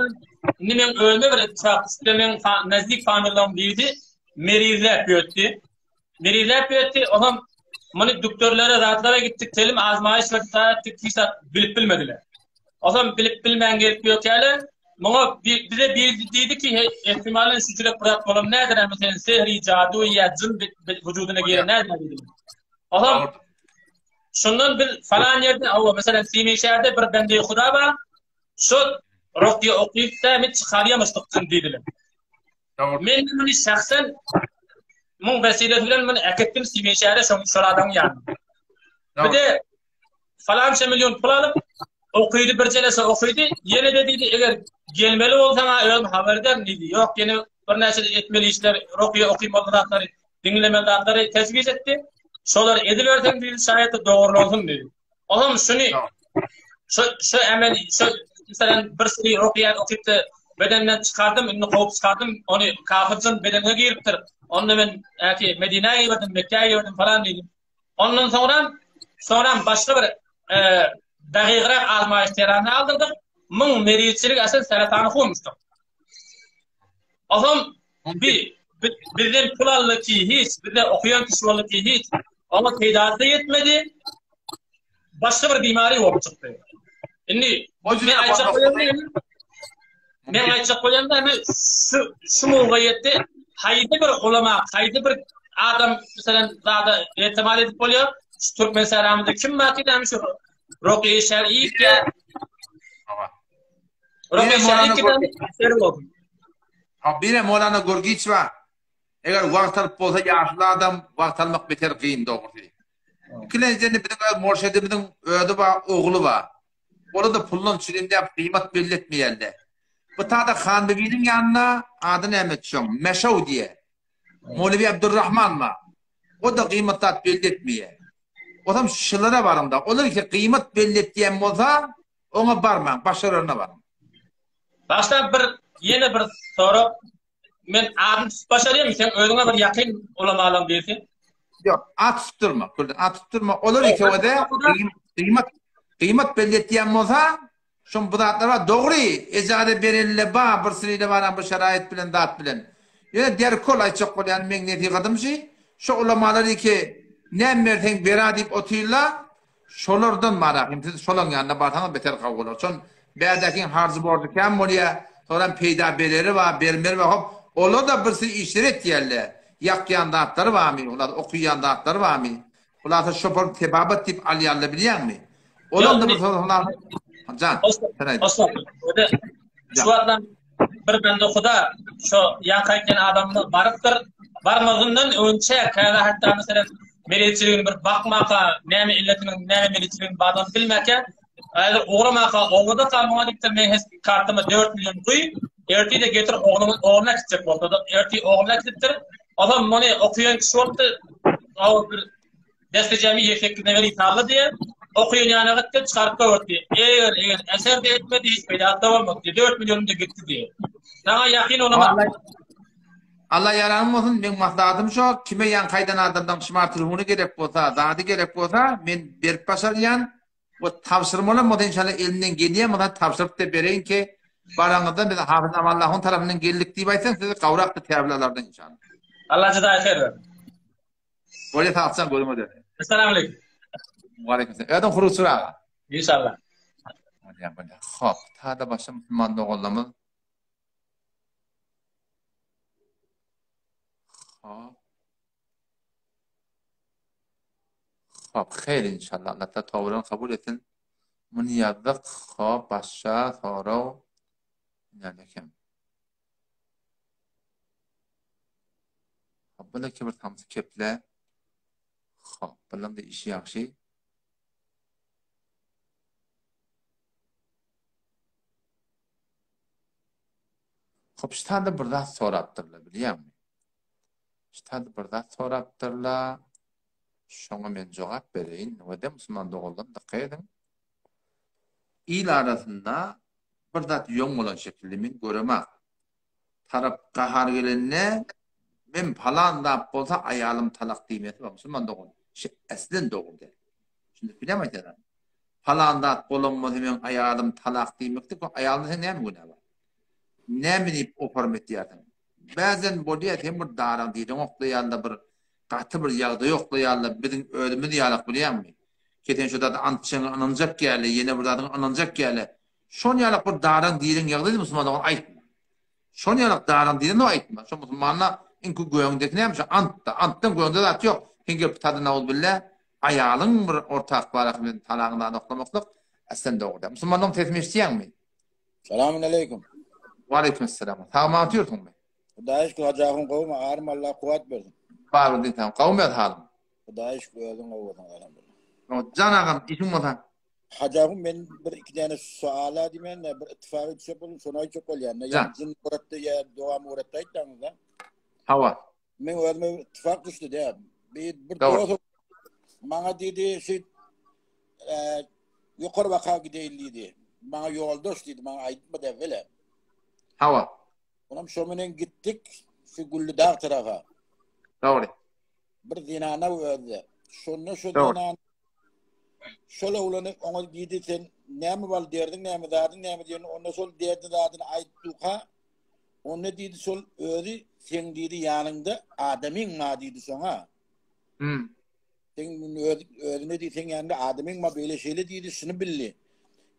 indi men özüme bir ittifak düşdi, men nazdik familiýam diýdi, merizläp ýötdi. Merizläp ýötdi, olam muny düktorlara, zatlara gitdik, telim azmaýyş berdik, etdik, hiç zat bilip bilmediler. Olam bilip bilmän gelip ýötýärler. Muňa bize bir diýdi ki, ehtimalen şu jürek bir zat bolan nädir, hem sen sehri, jadu ýa jyn wujudyna giren nädir diýdi. Olam şundan biz falan ýerde, hawa, meselem, Simin şäherde bir bende Huda bar. Şu rokýa okyp da, men çykarýamyşdyk jyn diýdiler. Men muny şahsen muň wesilesi bilen muny äkitdim Simin şähere şoň şol adamyň ýanyna. Bir de falança million pul alyp okydy bir jelese okydy ýene-de diýdi eger gelmeli bolsaň-a özüm habar ederin diýdi. Ýok ýene birnäçe etmeli işler rokýa okymaly zatlary diňlemeli zatlary tejwiz etdi. Şolary ediberseň diýdi şaýat dogrulansyň diýdi. Olam şuny şu şu emel şu meselem bir sürü rukiýany okypdy bedenden çykardym indi kowup çykardym ony kafir jyn bedenine giripdir. Onda men äki Medinä iberdim, Mekgä iberdim falan diýdim. Ondan soňra soňra başga bir e, dagygrak azmaýyş terany aldyrdyk. Muň merizçilik asyl seretany hurmuşdyk. Olam bi bizden pul aldy ki hiç, bizde okuýan kişi boldy ki hiç. Oňa peýdasy da ýetmedi. Başga bir bimari bolup çykdy. Indi men aýtjak bolýan men aýtjak bolýan da şu şu mowga ýetdi. Haýsy bir ulama, haýsy bir adam meselem zada etibar edip bolýar? Şu türkmen säramynda kim bar ki şu Rukiýe şer'i ki Rukiýe şer'i ki Ha bire Molana Gurgiç bar. Eger wagt alyp bolsa ýaşuly adam wagt almak beter kyn dogrusy. Ikilenjiden biziň öz morşedimiziň özi bar, ogly bar. Ola-da puldan çürim diýip gyýmat belli etmeýärler. Bu tada Hanbibiniň ýanynda ady näme şoň? Meşew diýe. Mowlewi Abdurrahman bar. O-da gyýmat zat belli etmeýär. Osam şulara baryň-da. Olar ki gyýmat belli etýän bolsa, oňa barmaň, başgalaryna baryň. Başda bir ýene bir sorag Men adyny tutup başarýarmy? Sen özüňe bir ýakyn ulamalaň birisi. Ýok, at tutup durma. Gülden at tutup durma. Olar ikewede gyýmat gyýmat belli etýän bolsa, şoň bu zatlar bar. Dogry, ejaze berenle ba, bir syryle baran bir şeraýat bilen zat bilen. Ýöne derkol aýtjak bolýanym meň nesihatym şi, şo ulamalar iki näme berseň bera diýip otyrlar. Şolardan barahym siz şolaň ýanyna barsaňyz beter gowy bolar. Şon bärdäkiň harjy borjy kän bolýa, soňram peýda bereri bar, bermeri bar. Hop, olar-da bir sürü işleri etýärler. Ýakýan zatlary barmy, hulasa okuýan zatlary barmy? Hulasa şopar tebabat diýip alýarlar bilýäňmi? Olam-da bir hulasa Jan, sen aýt. Şu wagtdan bir bende huda şo ýaňky aýtýan adamyna barypdyr. Barmazyndan öňçe käbä hatda meselem melekçiligini bir bakmaka, näme illetiniň, näme melekçiliginiň bardygyny bilmäkä, häzir ugramaka, obadaka muňa diýipdir, men hes kartama 4 million guý, ertir-de getir ogluňy ogluna äkitjek bolsa-da, ertir ogluna äkidipdir. Olam muny okuýan kişi bolupdyr. O bir Dessejemi ýesekli neberi sally diýe, okuýan ýana gitdi, çykaryp goýberdi. Eger, eger eser-de etmedi, hiç peýdasy-da bolmady diýe, 4 millionym-da gitdi diýe. Saňa ýakyn ulama. Allah ýaranyň bolsun, meň maslahatym şo, kime ýaňky aýdan adamdan şmart telefony gerek bolsa, zady gerek bolsa, men berip başarýan, we tabşyrmalam bolsa inşallah elimden gelýän bolsa tabşyryp-da bereýin ki, baraňyzda biz Hafyz Amanlahyň tarapyndan geldik diýip aýtsaň, sizi gawrak-da täbil alarlar inşallah. Allah jazaýy haýyr bersin. Bolýa sagçan gözüňe döneýin. Assalamu aleýkum. Waleýkim salam. Ödüm huruçur aga. İnşallah. Bolýa bolýa. Hop, tada başa musulman doganlarymyz. Hop. Hop, xeyr inşallah. Allah ta tawran kabul etsin. Muny ýazdyk. Hop, başga sorag. Näme eken? Hop, bu da bir samsy keple. Hop, bulam da işi ýagşy. Hop, şu bir zat sorapdyrlar, bilýäňmi? Şu bir zat sorapdyrlar. Şoňa men jogap bereýin. We de musulman doganlarym dykgat ediň. Il arasynda bir zat ýoň bolan şekilde men göremak. Tarap gahar gelende men palan zat bolsa aýalym talak diýmesi bar. Musulman dogan. Şu eslen dogry däl. Şimdi bilem aýdýan. Palan zat bolan bolsa men aýalym talak diýmekde bu aýalda sen näme günä bar? Näme diýip oparym etýärsiň? Bäzen bolýar sen bir daraň diliň oklaýanda bir gaty bir ýagdaý oklaýanda biziň özümiz ýalak bilýäňmi? Ki sen şu zada ant içeňe ynanjak ýaly, ýene bir zadyňa ynanjak ýaly. Şon ýalak bir daraň diliň ýagdaýdy musulman dogan aýtma. Şon ýalak daraň dilini aýtma. Şo musulmanda iňki göňdeki näme şo antda. Antdan göňde zat ýok. Sen gelip tada nauzbilla aýalyň bir ortak barasy bilen talagyň zady oklamaklyk aslen dogry däl. Musulmanlaryň sesini eşidýäňmi? Salamün aleýkum. Waleýkim esselam. Sag-aman otyrsyňmy? Hudaýa şükür Hajy ahun gowumy? Arym Allah kuwwat bersin. Bar bir diýsem, gowumy öz halyň? Hudaýa şükür özüň gowy bolsaň elhamdülillah. Jan agam işiň bolsa. Hajy ahun men bir iki däne suala diýmän bir ittifaga düşüp boldum şony aýtjak bolýan. Ýa jyn uratdy ýa dogam uratdy aýtdaňyzda. Hawa. Men özüme ittifak düşdi de. Bir bir dost maňa diýdi şu e, ýokary baka gideýin diýdi. Maňa ýoldaş diýdi, maňa aýtmady evvele. Hawa. Onam şo menen gitdik şu Gülli dag tarafa. Dogry. Bir zenana özde. Şonda şu zenan şol oglany oňa diýdi sen näme bal derdiň näme zadyň näme diýen onda şol derdi zadyny aýtdyka onda diýdi şol özi seň diýdi ýanyňda adamyň ma diýdi şoňa. Hmm. Sen öz, özüne diýdi seň ýanyňda adamyň ma beýle şeýle diýdi şuny bildi.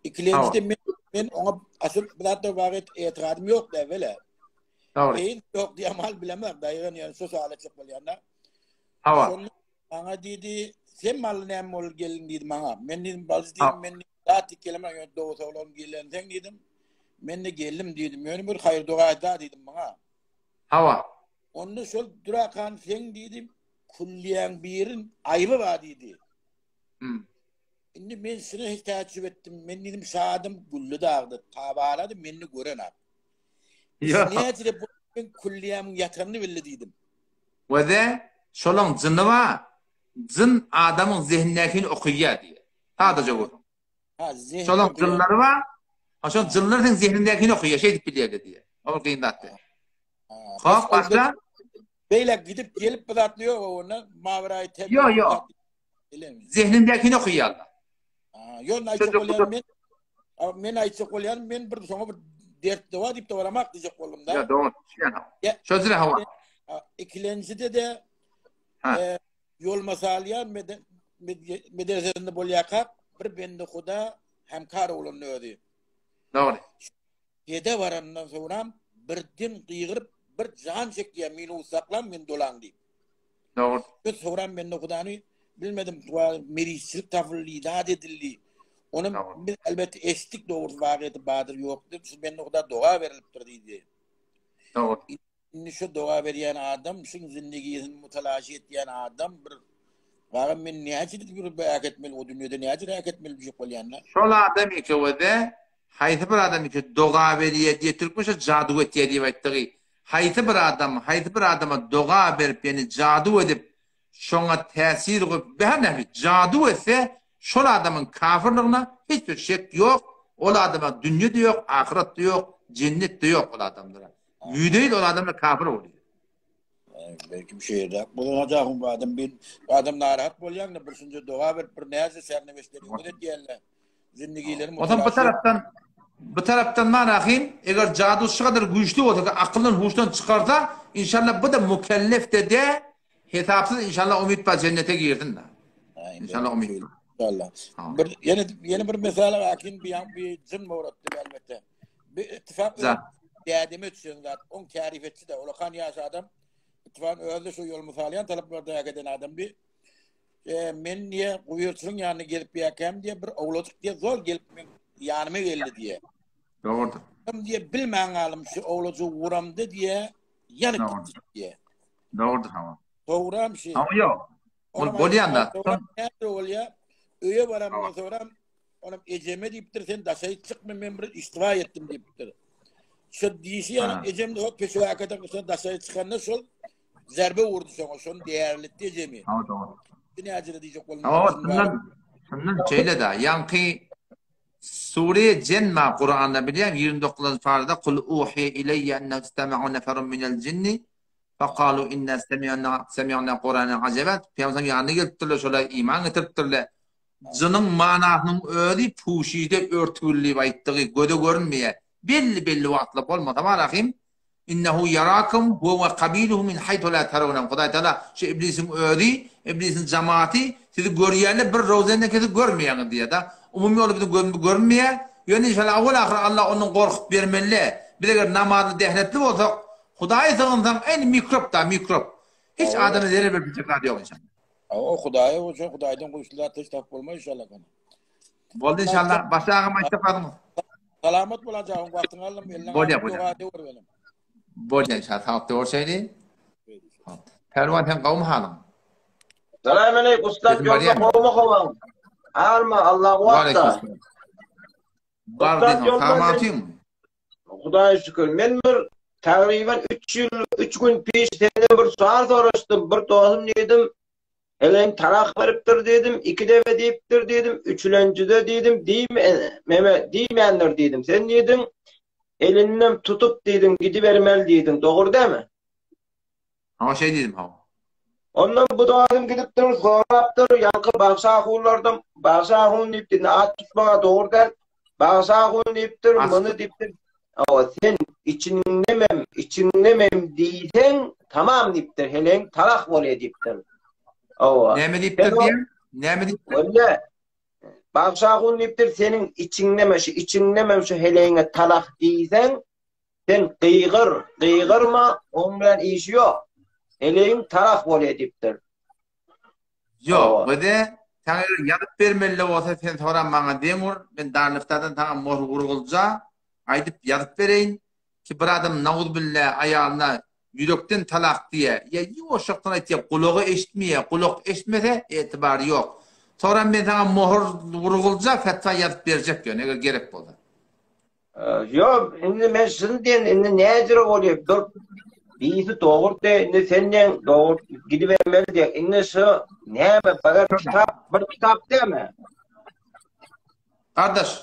Ikilenji de men, men oňa asyl bir zatda wagyt etigadym ýok da wele. Dogry. Eýin ýok diýen bilemok daýgan ýa şu suala çyk bolýanda. Hawa. Şonda maňa diýdi, sen maly näme bolup geldiň diýdi maňa. Men diýdim, baldy diýdim, men zat diýip gelemem, ýöne dogry oglan gelenseň diýdim. Men de geldim diýdim. Ýöne bir haýyr doga aýda diýdim maňa. Hawa. Onda şol durakan sen diýdim, külliýäň birin aýby bar diýdi. Hmm. Indi men şuna hiç täjjüp etdim. Men diýdim, şadym gülli dagda, tabalady meni gören ak. Ýa. Näçe bu men külliýämiň ýatanyny bildi diýdim. Weze şolaň jyny bar. Jyn adamyň zehnindäkini okaýar diýýär. Sadaja gürrüň. Ha, zehni Şolaň okaýar. jynlary bar. Ha, şol jynlar seň zehnindäkini okaýar, şeýdip bilýärler diýýär. Ol kyn zat däl. Ha, Hop, başla. Beýle gidip gelip bir zat ýok onda. Mawraý tebi. Ýok, ýok. Zehnindäkini okaýarlar. Ha, ýok, aýtjak bolýan men men aýtjak bolýan men bir soňa bir dert dowa diýip dowaramak diýjek boldum da. Ýok, dogry. Şo hawa. Ikilenjide de e, ýol masalýan medresesinde bolýarkak bir bende huda hemkar oglan özi. Dogry. Dede barandan soňram birden gygyryp bir jan çekýär, meni usaklaň, meni dolaň diýip. Dogry. Biz soňram bende hudany bilmedim, merisçilik tapyldy, zat edildi. Ony biz elbetde eşitdik dogrusy wagyýeti bardyr ýokdur. Şu bende huda doga berilipdir diýdi. Dogry. Indi şu doga berýän adam, şuň zindigisini mutalaşy etýän adam bir Wagam men näçe bir bäk etmeli o dünýede näçe räk etmeli diýjek bolýan-da. Şol adam ikewede haýsy bir adam iki doga berýär diýe türkmençe jadu etýär diýip aýtdygy. Haýsy bir adam haýsy bir adama doga berip ýani jadu edip şoňa täsir goýup bäh nähili jadu etse şol adamyň kafirligine hiç bir şek ýok ol adama dünýe-de ýok ahyret-de ýok jennet-de ýok ol adamlara. Ýüzde-ýüz ol adamlar kafir bolýar. Belki bir şeýle bolajak ahun bu adam bir adam narahat bolýan bir şunça doga berip bir näce serneweşleri ýok edýärler. Zindigileri O zaman bu tarapdan bu tarapdan manahim eger jadu şu kadar güýçli bolsa akyldan huşdan çykarsa inşallah bu da mükellef de de hesapsyz inşallah umyt bar cennete girsin da. İnşallah umyt. İnşallah. Bir ýene ýene bir mesele akin bir bir jyn mowratdy elbetde. Bir ittifak dädeme düşen zat. Oň tarif etdi de ulakan ýaş adam. Ittifak özü şu ýol mysalýan talaplarda eden adam bir e, men diye guýurçynyň ýanyna gelip ýakäm diye bir owlajyk diye zor gelip men ýanyma geldi diye. Dogrudyr. Diýe bilmän galym şu owlajygy wuramda diýe ýanyp gitdi diýe. Dogrudyr hawa. Dogram şi. Hawa ýok. Ol bolýan da. Näme bolýa? Öýe baramdan soňra onam ejeme diýipdir, sen daşaýy çykma, men bir iştiba etdim diýipdir. Şu diýişi ýaly ejem de hop peşewakada sen daşaýy çykanda şol zerbe urdy şoňa, şony değerletdi ejemi. Hawa dogry. Näjede diýjek bolma. Hawa, şundan şundan şeýle da, ýaňky Sure Jen ma Kuranda bilýäň 29-njy parada kul uhiye ileýye ennehu istema'a neferun minel jinni fekalu inna semi'na semi'na Kur'anen ajaba Pygamber ýanyna gelipdirler şolar iman getiripdirler. Jynyň manasynyň özi puşide örtügül diýip aýtdygy göze görünmeýär. Belli belli wagtlar bolmasa barahym Innehu ýarakum huwe we kabiluhu min haýtu la tarawnahum. Hudaý Taala şu iblisiň özi, iblisiň jamaty sizi görýärler, bir rowzenden kesip görmeýäňiz diýýär-de. Umumy ýoly biziň gözümiz görünmeýär. Ýöne inşallah awal-ahyr Allah ondan gorkup bermeli. Biz eger namazly, dehretli bolsak, Hudaýa sygynsaň, äýni mikrop-da, mikrop. Hiç adama zerer berip biljek zady ýok inşallah. Hawa, Hudaýa bolsa, Hudaýdan güýçli zat hiç tapyp bolmaz inşallah. Boldy inşallah. Başga agam aýtjak zadyňyz. Salamat bol ajagym, wagtyňy aldym, eliňe Bolýa, bolýa. Doga döwür benim. Bolýa inşallah, saglyk döwürşeýli. Pälwan sen gowmy halyň? Salam aleyküm ussat ýolda gowmy howaň? Alma Allah wagtda. Bar diýdim, samatyň. Hudaýa şükür. Men bir tagryban 3 ýyl, 3 gün piş senden bir sual soraşdym. Bir dostum diýdim, Helen talak beripdir diýdim, iki debe diýipdir diýdim, üçülenjide diýdim, diýme, meme diýmändir diýdim. Sen diýdiň, elinden tutup diýdiň, gidibermeli diýdiň. Dogry dämi? Hawa, şeý diýdim, hawa. Ondan bu dostum gidipdir, sorapdyr, ýaňky bagşy ahunlardan, bagşy ahun diýipdir, indi at tutmaga dogry däl. Bagşy ahun diýipdir, muny diýipdir. Hawa, sen içiňdemem, içiňdemem diýseň, tamam diýipdir, heleň talak bolýa diýipdir. Hawa. Näme diýipdir diýen? Näme diýipdir? Walla, Bagşy ahun diýipdir, seniň içiňdeme, şu içiňdemem şu heleňe talak diýseň, sen gygyr, gygyrma, oň bilen işi ýok. Heleýiň talak bolýa diýipdir. Ýok, bize saňa eger ýazyp bermeli bolsa sen soran maňa deň ur, men Darliftadan saňa mohr gurgulja aýdyp ýazyp bereýin ki bir adam nauzbilla aýalyna ýürekden talak diýä ýa ýuwaşjakdan aýtýa gulagy eşitmeýä gulak eşitmese etibary ýok. Soran men saňa mohr gurgulja fetwa ýazyp berjek ýöne eger gerek bolsa. Ýok, indi men şuny diýen, indi näjire bolýar? Bir birisi dogry de, indi sen diýen dogry gidibermeli diýen. Indi şu näme, bagar kitap, bir kitap dämi? Gardaş,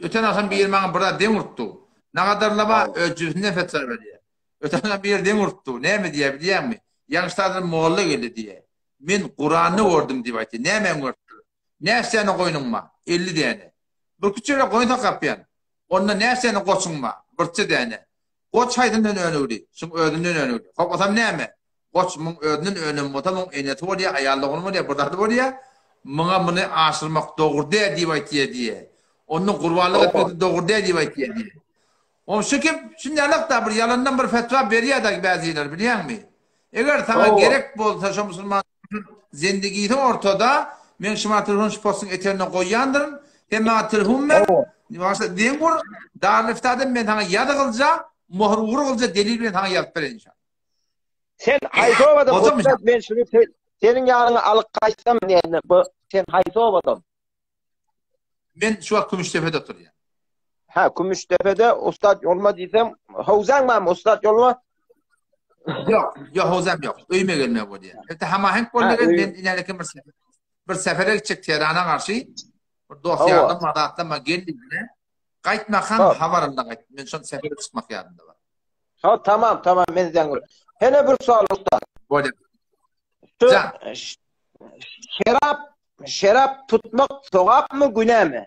öten agşam biri maňa bir zat deň urtdy. Nagadarlama öz jübüsinden fetwa berýär. Öten agşam biri deň urtdy. Näme diýýär bilýäňmi? Ýaňşydadyr molla geldi diýýär. Men Kuranda gördüm diýip aýtdy. Nämäň görüpdir? Näçe däne goýnuň bar? 50 däne. Bir küçere goýun saklapýan. Onda näçe däne goçuň bar? Birçe däne. Goç haýsyndan önügli? Şuň özünden önügli. Hop, osam näme? Goç muň özünden önen bolsa, muň enesi bolýar, aýal dogany bolýar, bir zady bolýar. Muňa muny aşyrmak dogry däl diýip aýtýar diýýär. Onda gurbanlyk etmek dogry däl diýip aýtýar diýýär. Oň şu kim, şunýalak-da bir ýalandan bir fetwa berýär-de bäziler, bilýäňmi? Eger saňa gerek bolsa şo musulman zendigisi ortada, men şu maňa telefon şu postuň eteginde goýýandyryn, sen maňa telefon ber, başda deň gur, Darüliftadan men saňa ýazgylja, möhür urgylja delil bilen saňa ýazyp bereýin inşallah. Sen haýsy obadan ussat men şuny seniň ýanyňa alyp gaýtsam näme bu sen haýsy obadan? Men şu wagt Kümüşdepede oturýan. Ha, Kümüşdepede ussat ýolma diýsem, howzaň barmy ussat ýolma? Ýok, ýok howzam ýok. Öýüme gelmek bolýar. Erte hamahenk boldy, men ileriki bir sefer bir sefere gitjek Tehrana garşy. Bir dost ýardam bar, atlama gel diýdi. Gaýtmakam habarymda gaýt. Men şol sefere çykmak ýadymda bar. Ha, tamam, tamam, men zeň. Hene bir sual ussat. Bolýar. Şerap Şerap tutmak sogapmy günämi?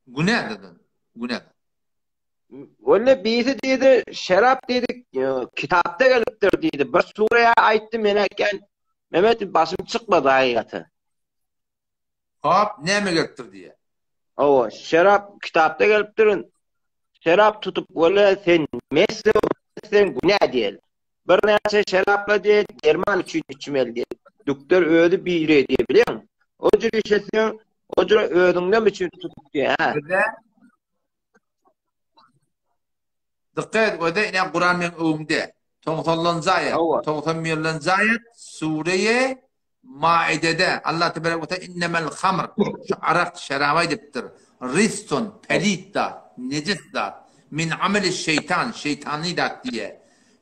Günä dedim. Günä. Walla birisi diýdi, şerap diýdi, kitapda gelipdir diýdi. Bir sure aýtdy men aýtýan, Mehmet başym çykmady hakykaty. Hop, näme gelipdir diýýär. Hawa, şerap kitapda gelipdir. Şerap tutup walla sen mes sen günä diýel. Birnäçe şerapla diýe derman üçin içmeli diýe. Dükder özi biri diýe bilýäň. O jür işetseň, o jür özüňden üçin tutup diýe, hä. Bize. Dykgat et, öde ine Kuran meň öňümde. Togsanlanjy aýat, 91-nji aýat, Sureýe Maidede Allah tebarek we teala innemel hamr, şu arak, şerap aýdypdyr. Rijsun, pelit zat, nejis zat, min ameli şeýtan, şeýtany zat diýýär.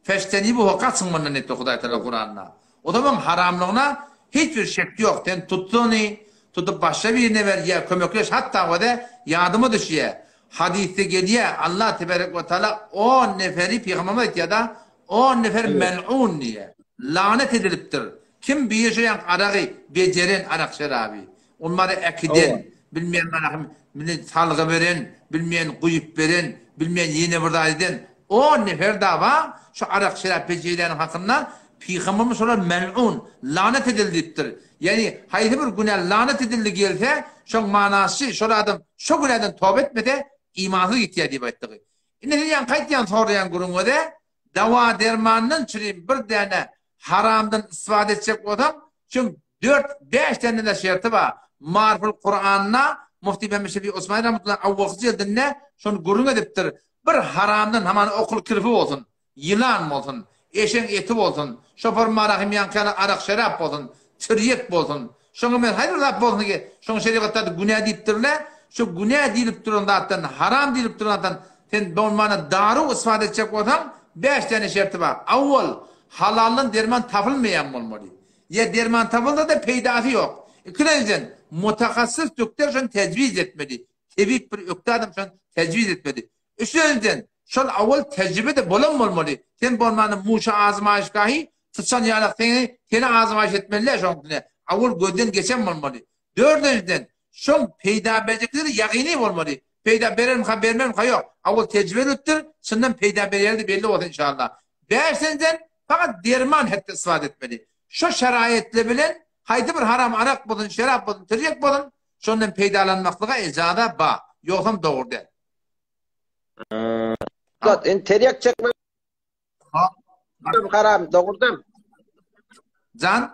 Feştenibuhu, gaçyň mundan diýipdir Hudaý Teala Kuranda. O zaman haramlygyna hiç bir şek ýok. Sen tut ony, tutup başga birine ber ýa kömekleş hatda öze ýadyma düşýär. Hadysda gelýär, Allah tebarek we teala on neferi pygamberimiz aýtýar-da, on nefer mel'un diýýär. Lanet edilipdir. Kim biri şu ýaňky aragy bejeren arak şeraby, onlary äkiden, bilmeýän mana salgy beren, bilmeýän guýup beren, bilmeýän ýene bir zat eden on nefer da bar, şu arak şerap bejerýäniň hakynda Pygamberimiz şolar mel'un, lanet edildi diýipdir. Ýagny haýsy bir günä lanet edildi gelse, şoň manasy şol adam şo günäden toba etmese imansyz gitýär diýip aýtdygy. Indi siz ýaňky aýtýan soraýan gürrüňiňize dawa-dermandan çürim bir däne haramdan istifade etjek bolsaň, şoň dört, bäş däne-de şerti bar. Maryful Kuranda Mufti Mehmet Şefi Osmani rahmetullahi awwalky jildinde şony gürrüň edipdir. Bir haramdan hamana okul kirpi bolsun, ýylan bolsun, eşegiň eti bolsun, şopar marahym ýaňky ýaly arak-şerap bolsun, tirýek bolsun, şoňa men haýsy bir zat bolsun ki, şoňa şerigatda günä diýipdirler, şo günä diýlip duran zatdan, haram diýlip duran zatdan sen bolmanda daruw isbat etjek bolsaň, bäş däne şerti bar. Awwal, halaldan derman tapylmaýan bolmaly. Ýa derman tapylsa-da peýdasy ýok. Ikilenjiden, mutahassys dökter şony tejwiz etmeli. Tebip bir ökde adam şony tejwiz etmeli. Üçünjiden, şol awal tejribe-de bolan bolmaly. Sen bolmanda muşa azmaýyşgahy, syçan ýalak seni, seni azmaýyş etmeli-dä şoň üstüne. Awal gözden geçen bolmaly. Dördünjiden, şoň peýda berjekleri ýagyny bolmaly. Peýda berermika, bermermika ýok. Awal tejribe edilipdir, çyndan peýda berýäni-de belli bolsa inşallah. Bäşinjiden, fakat derman hetde isbat etmeli. Şo şeraýetler bilen haýsy bir haram arak bolsun, şerap bolsun, tirýek bolsun, şondan peýdalanmaklyga ejaza bar. Ýogsam dogry däl. Ussat, indi terýek çekmek haram, dogrudan. Jan?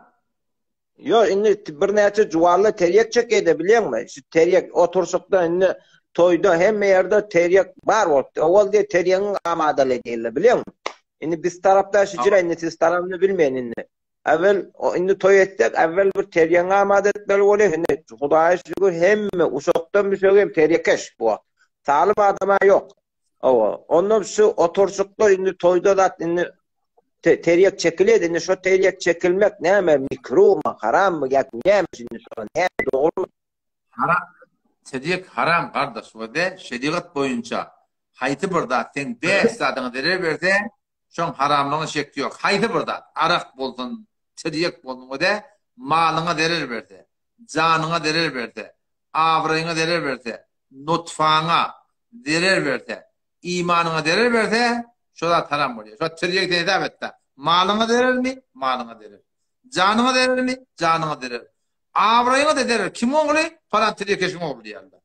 Ýok, indi birnäçe juwanlar terýek çekýär-de, bilýäňmi? Şu terýek oturyşykda indi toýda hemme ýerde terýek bar bolupdy. Owal diýe terýegiň amadaly diýildi, bilýäňmi? Indi biz tarapda şu jire, indi siz tarapyny bilmeýän indi. Äwel indi toý etsek, äwel bir terýegiňi amada etmeli bolýar. Indi Hudaýa şükür hemme uşakdan müşek hem terýekeş bu wagt. Salym adama ýok. Hawa, ondan şu oturşykda indi toýda zat indi terýek çekilýär, indi şo terýek çekilmek näme, mikruhmy, harammy ýa näme indi şo näme dogrumy? Haram, terýek haram gardaş we de şerigat boýunça haýsy bir zat seň bäş zadyňa zerer berse, Şoň haramlygyna şek ýok. Haýsy bir zat, arak bolsun, tirýek bolsun we-de malyňa zerer berse, janyňa zerer berse, abraýyňa zerer berse, nutfaňa zerer berse, imanyňa zerer berse, şo zat haram bolýar. Şo tirýegi sen hesap et-de. Malyňa zerermi? Malyňa zerer. Janyňa zerermi? Janyňa zerer. Abraýyňa-da zerer. Kimiň ogly? Falan tirýekeşiň ogly diýerler.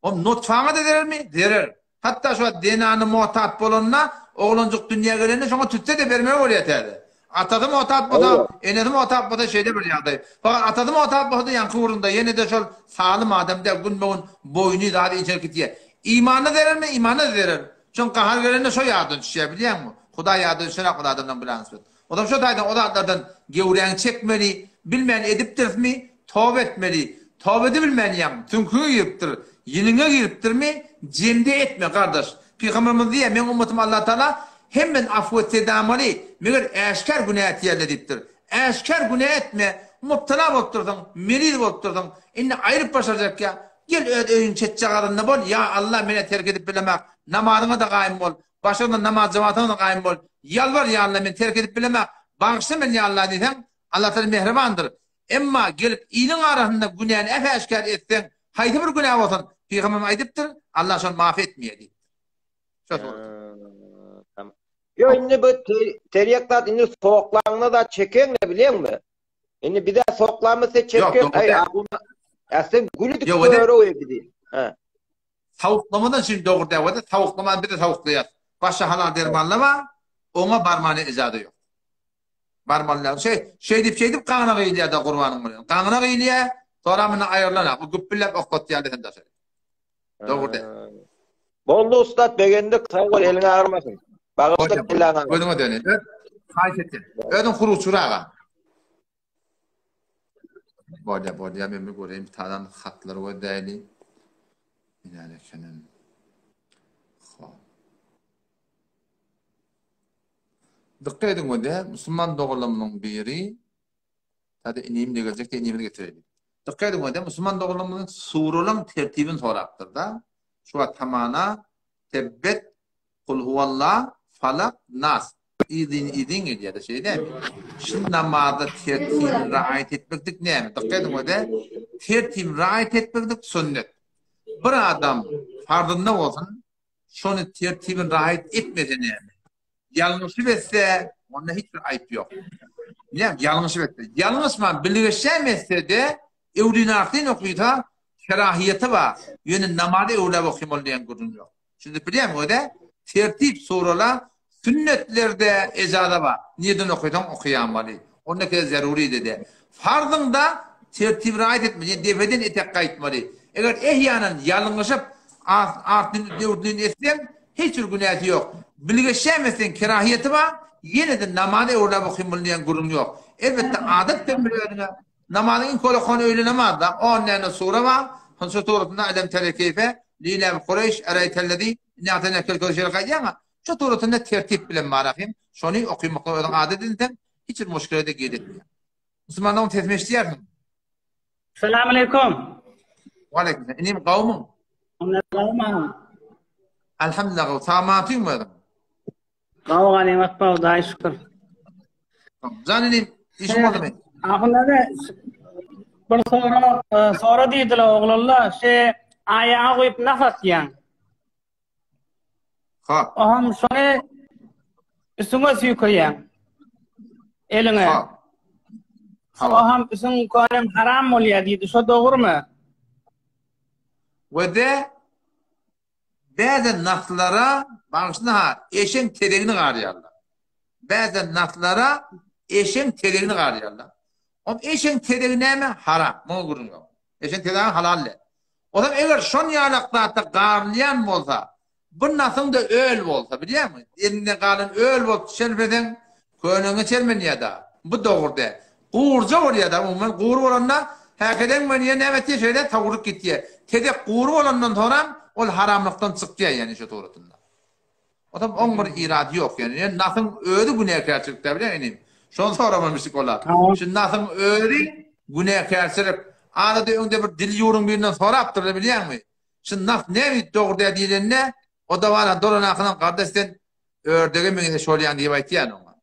O nutfaňa-da zerermi? Zerer. Hatda şu wagt zenany muhtat bolanda, oglanjyk dünýä gelende şoňa tüsse-de bermeli bolýar täze. Atasy muhtat bolsa, enesi muhtat bolsa şeýle bir ýagdaý. Fakat atasy muhtat bolsa-da ýaňky gürrüňde ýene-de şol salym adam däl, günbe-gün boýny zady inçelip gidýär. Imana zerermi? Imana-da zerer. Şoň gahar gelende şo ýadyna düşýär bilýäňmi? Hudaý ýadyna düşenok ol adamlaryň bilanysy. Ozal şo taýdan o zatlardan gewräňi çekmeli, bilmän edipdirismi, toba etmeli. Toba edibilmän ýaň, süňküňe giripdir, ýüňüňe giripdirmi, jemde etme, gardaş. Pygamberimiz diýýär, meň ummatym Allatagala hemmesini afw etse damaly, meger äşgär günä etýärler diýipdir. Äşgär günä etme, mubtala bolup dursuň, meriz bolup dursuň, indi aýryp başarjak ýa, gel öz öýüň çetjagazynda bol, ýa Alla menä terk edip bilemak, namazyňa-da gaýym bol, Başyňdan namaz jemagatyňa-da gaýym bol. Ýalbar, ýa Alla, men terk edip bilemok. Bagyşla meni, ýa Alla diýseň, Allatagala mähribandyr. Emma gelip iliň arasynda günäni äp-äşgär etseň, haýsy bir günä bolsun, Pygamberimiz aýdypdyr, Alla şony maaf etmeýär diýipdir. Şo suratda. Tamam. Ýok, indi bu terýek zat indi soklaňda zat çekeňle bilýäňmi? Indi bize soklamyzsa çekek, aý, a sen gülüdik görüp bizi. Ha. Sowuklamadan şimdi dogry däwede sowuklaman bizi sowuklaýar. Başga halal dermanlar bar, oňa barmana ejazı ýok. Barmalylar. Şey, şeýdip şeýdip gaňyna gyýylýar da gurbanyň bilen. Gaňyna gyýylýar, sonra muny aýrylana, bu güpbüläp oklatýar desen daşary. Dogry däl. Boldy ussat begendik sag bol eliň agyrmasyn. Bagyşla kelläň agyrmasyn. Gözüňe döneýin. Öz haýyş etýän. Özüň huruçyr aga. Bolýa bolýa men bir göreýin bir tadan hatlary gözläýli. Näle ekenim. Hop. Dykgat ediň gözä, musulman doganlarymyzyň biri Hadi inim de geljek de inimizi getireli. Dykgat ediň gözä, musulman doganlarymyzyň suralaryň tertibini sorapdyr-da. Şu wagt hamana Tebbet, Kul huwallah, Falak, Nas. Yzyn yzyn gelýär-de, şeýle dälmi? Şu namazda tertibini raýat etmeklik näme? Dykgat ediň gözä, tertibini raýat etmeklik sünnet. Bir adam farzynda bolsun, şony tertibini raýat etmese näme? Ýalňyşyp etse, onda hiç bir aýyp ýok. Näme ýalňyşyp etse? Ýalňyşman bilgeşem etse-de, öwlin-ahyryn okysa, kerahiýeti bar. Ýöne namazy öwläp okymaly diýen gürrüň ýok. Düşünip bilýäňmi öde? Tertip surala sünnetlerde ejaza bar. Nirden okysaň okaýamaly. Onda ke zeruri de. Farzyňda tertip raýat etmeli, ýa depeden etek gaýtmaly. Eger ehýanan ýalňyşyp artyn döwründen etseň, hiç bir günäsi ýok. Bilgeşem etseň kerahiýeti bar, ýene-de namazy öwrüläp okymaly diýen gürrüň ýok. Elbetde adat bermeli özüňe. Namazyň iň köp okany öýle namazda. On däne sure bar. Şo suratynda Elem tere keýfe, Liläfi Kureýş, Ereýtellezi, Inna a'taýnakel kewser gaýdýaň-a. Şo suratynda tertip bilen bar ahym. Şony okymaklygy özüň adat edinseň, hiç bir muşkile-de geletmeýär. Musulmanlaryň sesini eşidýärsiň. Salam aleýkum. Waleýkim salam. Inim gowmyň? Gowmy? Alhamdulillah gowy. Sag-amansyňmy özüň? Gowy ganymat bar, Hudaýa şükür. Jan inim, işiň boldumy? Ahun aga, bir sorag, e, sora diýdiler oglanlar, şe aýaga goýup nas atýaň. Ha. Oham şony üstüňe süýkeýäň. Eliňe. Ha. Oham üstüň könem haram bolýar diýdi. Şo dogrumy? We de Bäze naslara, bagyşla-ha, eşeň tezegini garýarlar. Bäze naslara eşeň tezegini garýarlar. Ol eşeň tezegi näme? Haram. Muňa gürrüň ýok. Eşeň tezegi halal däl. Ozal eger şon ýalak zatda garylýan bolsa, bu nasyň-da öl bolsa, bilýäňmi? Eliňde galan öl bolup çelmeseň, Könegiňe çelmenýär-dä. Bu dogry däl. Gurja bolýar-da, umuman gury bolanda häkedeň menýär näme etýär şeýle sowrulyp gitýär. Tezek gury bolandan soňram ol haramlykdan çykýar ýani şo suratynda. Otam oň bir irady ýok ýani. Ýöne nasyň özi günäkärçilik-dä bilýäňmi inim. Şony soramalymyşdyk ola. Şu nasyň özi günäkärçilik. Arada öňde bir dil ýuwruň birinden sorapdyrlar bilýäňmi? Şu nas näme dogry däl diýlende, o-da bar dolanakynam gardaş sen Ördege meňzeş bolýaň diýip aýtýan oňa.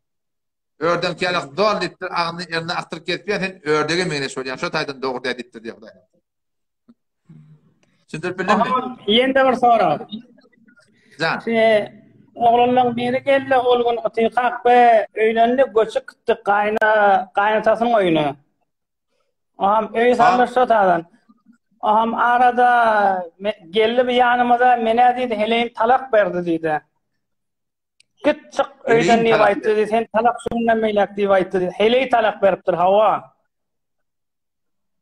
Ördeň ýalak zol diýipdir, agzyny erine akdyryp gezip ýör, sen ördege meňzeş bolýaň, şo taýdan dogry däl diýipdir diýýär Hudaý. Düşündirip bildimmi? Ýene bir sorag. Jan. Şe oglanlaryň biri geldi, ol gün otyrkak we öýlendi, göçüp gitdi gaýna gaýynatasynyň öýüne. Aham öý saldy şo taýdan. Aham arada geldi bir ýanymyza, menä diýdi, heleýim talak berdi diýdi. Git çyk öýden diýip aýtdy diýdi. Sen talak şundan beýläk diýip aýtdy diýdi. Heleý talak beripdir, hawa.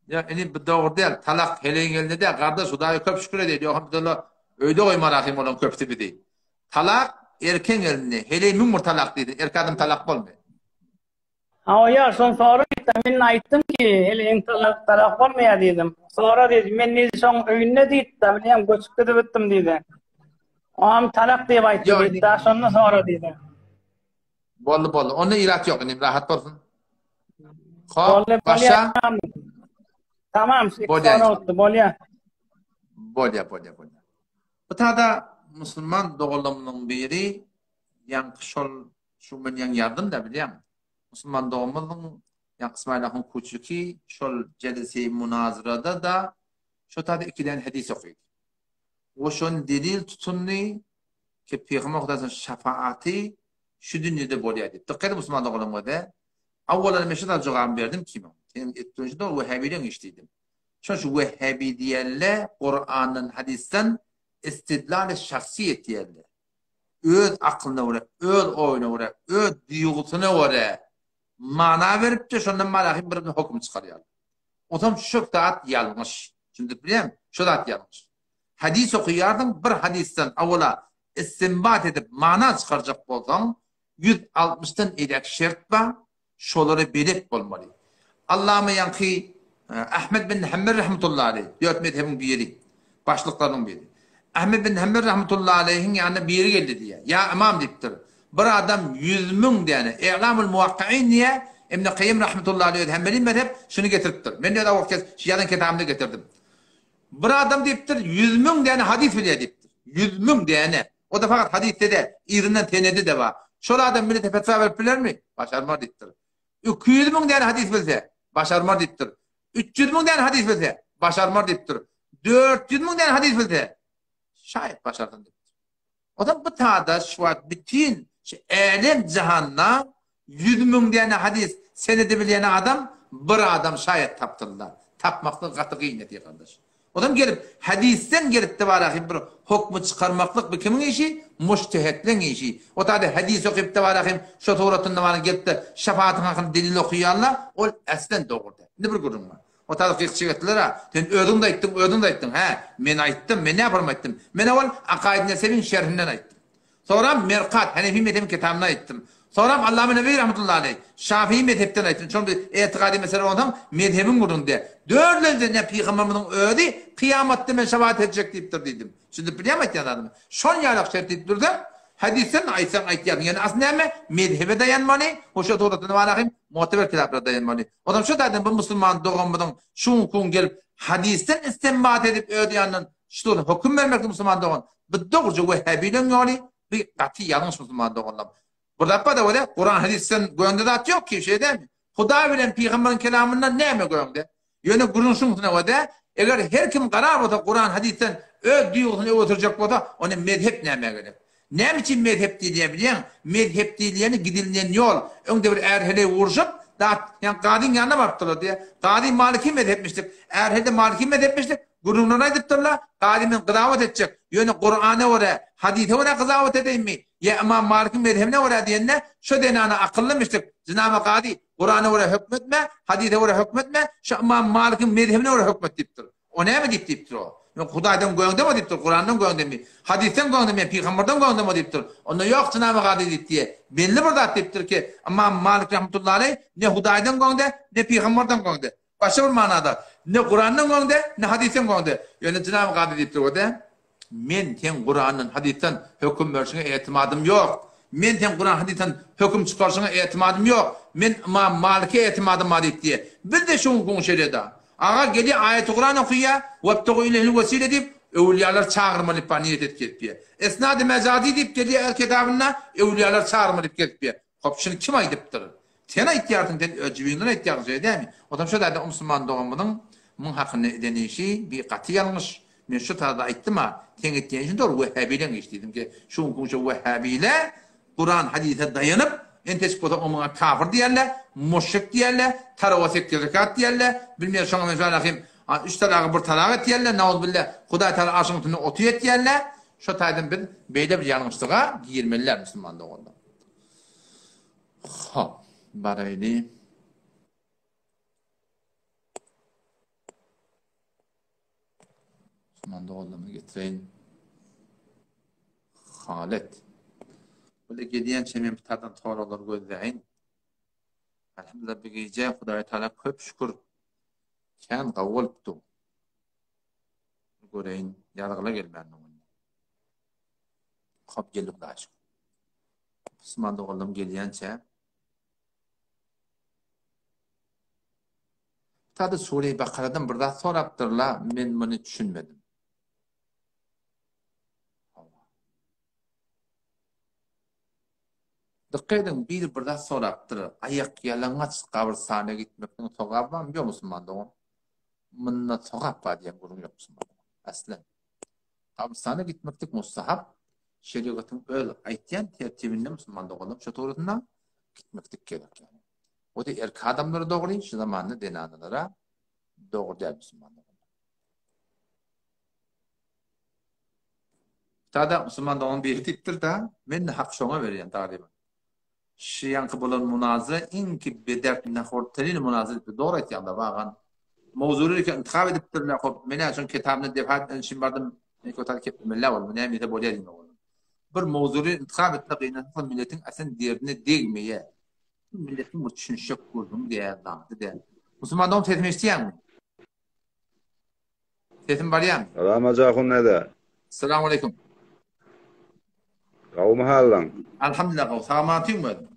Ýa indi bu dogry däl. Talak heleýiň elinde däl. Gardaş Hudaýa köp şükür edeli. Ýogsam biz ola öýde goýman ahym olaň köpüsi bizi. Talak erkeň elinde. Heleý 1001 talak diýdi. Erkek adam talak bolmaýar. Hawa ýa şony sora diýdi. Men aýtdym ki, heleýiň talak talak bolmaýar diýdim. Sora diýdi. Men diýdi şoň öýünde diýdi, da bilýän göçüp gidip diýdi. Oam talak diýip aýtdy diýdi. Da şonda sora diýdi. Boldy boldy. Onda irat ýok inim rahat bolsun. Hop, başa. Tamam, bolýar. Bolýar. Bolýar, bolýar, bolýar. Bu tada musulman doganlarymyzyň biri ýaňky şol Şu men ýaňy ýazdym-da bilýäň. Musulman doganymyzyň ýa Ysmaýyl ahun Kuçuki şol jelseýi munazyrada-da şo taýda iki däne hedis okydy. We şony delil tutundy ki Pygamber Hudaýyň şafaaty şu dünýede bolýar diýip. Dykgat edin musulman doganlarym göze. Awwalan men şu zat jogabyny berdim ki men. Seniň etdigiň şu dogry wehhabileň işi diýdim. Şonuň üçin wehhabi diýende Kurandan hadysdan istidlal-y şahsy etýärler. öz aklyna görä, öz oýuna görä, öz duýgusyna görä mana beripdir, şondan malahy bir höküm çykarýarlar. Onsoň şu zat ýalňyş. Düşündirip bilýärmi? Şu zat ýalňyş. Hadys okaýarsyň, bir hadysdan awala istinbat edip mana çykarjak bolsaň, 160-dan eýläk şert bar, şolara belet bolmaly. Allama ýaňky Ahmet bin Hanbel rahmetullahi aleýh, dört mezhebiň biri, başlyklarynyň biri. Ahmet bin Hanbel rahmetullahi aleýhiň ýanyna biri geldi diýýär. Ýa ymam diýipdir. Bir adam 100 müň däne I'lamul Muwakkain diýýär, Ibn Kaýym rahmetullahi aleýh özi Hanbeli mezhep şuny getiripdir. Men öz awal kes şu ýazan kitabymda getirdim. Bir adam diýipdir, 100 müň däne hadys bilýär diýipdir. 100 müň däne. O-da fakat hadysde-de, yzyndan senedi-de bar. Şol adam millete fetwa berip bilermi? Başarmar diýipdir. 200 müň däne hadys bilse, başarmar diýipdir. 300 müň däne hadys bilse, başarmar diýipdir. 400 müň däne hadys bilse, şaýat başarsyn diýipdir. O zaman bu tada şu wagt bütin şu älem jahanda 100 müň däne hadys senedi bilýän adam bir adam şaýat tapdyrlar. Tapmaklyk gaty kyn ýa gardaş. O zaman gelip hadysden gelip de barahim bir hukmy çykarmaklyk bu kimiň işi? Mujtehitleň işi. O tada hadys okyp da barahim şu suratynda bana gelip de şefaatiň hakynda delil okaýarlar, ol aslen dogry däl. Indi bir gürrüň bar. O tada gykyşyk etdiler ha. Sen özüň de aýtdyň, özüň de aýtdyň. Hä, men aýtdym, men näme aýtdym? Men owal Akaid Nesewiň şerhinden aýtdym. Soňra Merkat, Hanefi mezhebiň kitabyndan aýtdym. Soňra Allama Newewi rahmetullahi aleýh, Şafii mezhepden aýtdym. Şol bir etiqady mesele bolsaň, mezhebiň gürrüňde. Dördlenji ne pygamberimiziň özi kyýamatda men şefaat etjek diýipdir diýdim. Düşünip bilýärmi aýtýan zadymy? Şol ýalak şert diýip dursaň, hadysdan aýtsaň aýtýarsyň. Ýöne asly näme? Mezhebe daýanmaly, hoşa suratynda barahym, mu'teber kitaplara daýanmaly. Onam şu taýdan bu musulman doganymyzyň şu gün gelip hadysdan istinbat edip öz ýanyndan şu höküm bermek musulman dogan Bu dogruja wehhabileň ýoly, bu gaty ýalňyş musulman doganlar. Bir zat bar-da wele, Kuran hadysdan göňde zat ýok ki, şeýle dälmi? Hudaý bilen pygamberiň kelamyndan näme göňde? Ýöne gürrüň şuň üstüne eger her kim garar bolsa Kuran hadysdan öz duýgusyny öňe sürjek bolsa, onda mezhep nämä gerek? Näme üçin mezhep diýilýär bilýäň? Mezhep diýilýäni gidilýän ýol. Öňde bir är-heleý urşup, dat, ýa gazyň ýanyna barypdyrlar diýýär. Gazy maliki mezhepmişdik, är-heleý maliki mezhepmişdik. Gürrüňlerini aýdypdyrlar, Gazy men gyzawat etjek, ýöne Kurana görä, hadysa görä gyzawat edeýinmi, ýa Ymam Malikiň mezhebine görä diýende, şo zenana akyllymyşdyk, Jynaba Gazy, Kurana görä hökmetme, hadysa görä hökmetme, şo Ymam Malikiň mezhebine görä hökmet diýipdir. O näme diýip diýipdir o? Men Hudaýdan göňdem o diýipdir, Kurandan göňdemmi, hadysdan göňdem ýa pygamberden göňdem o diýipdir. Onda ýok Jynaba Gazy diýip diýe. Belli bir zat diýipdir ki, Ymam Malik rahmetullahi aleýh ne Hudaýdan göňde, ne pygamberden göňde. Başga bir manada, ne Kurandan goňde, ne hadysdan goňde. Ýöne Jynaby Gazy diýipdir o-da, Men seň Kurandan, hadysdan höküm berşiňe etimadym ýok. Men seň Kuran, hadysdan höküm çykaryşyňa etimadym ýok. Men Ymam Malike etimadym bar diýip diýýär. Biz-de şu günki gün şeýle-de. Aga gelýär, aýaty Kuran okaýar, Webtegu ileyhil wesile diýip, öwülýalary çagyrmaly diýip bar niýet edip gelip diýýär. Esnady mejazi diýip gelýär öz kitabynda, öwülýalary çagyrmaly diýip gelip diýýär. Hop, şuny kim aýdypdyr? Sen aýtýarsyň, sen öz jübiňden aýtýarsyň, şeýle dälmi? Onsoň şo zada musulman doganymyzyň muň hakynda eden işi bir gaty ýalňyş. Men şu tarzda aýtdym-a, seň etýän işiň dogry, wehhabileň işi diýdim ki, şu günki gün şo wehhabile Kuran hadysa daýanyp, enteçik bolsa oň muňa kafir diýerler, muşrik diýerler, tarawa sekiz rekat diýerler, bilmeýän şoňa men şo rahim, üç talagy bir talak etýärler, nauzubilla, Hudaý Tagala arşyň üstünde otyr etýärler. Şo taýdan biz beýle bir ýalňyşlyga girmeli däl musulman doganlar. Hop, baraýly. Osman doganlarymy getireýin. Halet. Bu gelýänçe men bu tardan soraglary gözläýin. Elhamdülillah bu gije Hudaýa Taala köp şükür. Kän gawy bolupdy. Göreýin, ýazgyla gelmändir. Hop geldi Hudaýa şükür. Osman doganlarym gelýänçä Sada Sure-i Bakaradan bir zat sorapdyrlar, men muny düşünmedim. Dykgat ediň, biri bir zat sorapdyr. Aýak ýalaňaç gabrystana gitmekden sogap barmy? Ýok musulman dogan. Munda sogap bar diýen gürrüň ýok musulman dogan. Aslen. Gabrystana gitmeklik mustahap, şerigatyň öz aýtýan tertibinde musulman doganlar şo tugrusynda gitmeklik gerek ýagny. O-da erkek adamlara dogry, şu zamanda zenanalara dogry däl musulman doganlar. Tada musulman dogan biri diýipdir-da, men-de hak şoňa berýän taryba. Şu ýaňky bolan munazara iňki bedert nahortelin munazara diýipdir. Dogry aýtýaňda bagan. Mowzuly eken intihap edipdirler. Hop, men-ä şoň kitabyny defa etmän üçin bardym. Men kötal keplemeli bolma, näme ýese bolýar diýmek bolýar. Bir mowzugy intihap etme gynansa şol milletiň asyl derdine degmeýär. Bu milletiň bir düşünişjek gürrüňi däl, zady däl. Musulman dogan sesimi eşidýäňmi? Sesim barýarmy? Salam Hajy ahun näde? Salam aleýkum. Gowmy halyň? Alhamdulillah gowy. Sag aman otyňmy özüň?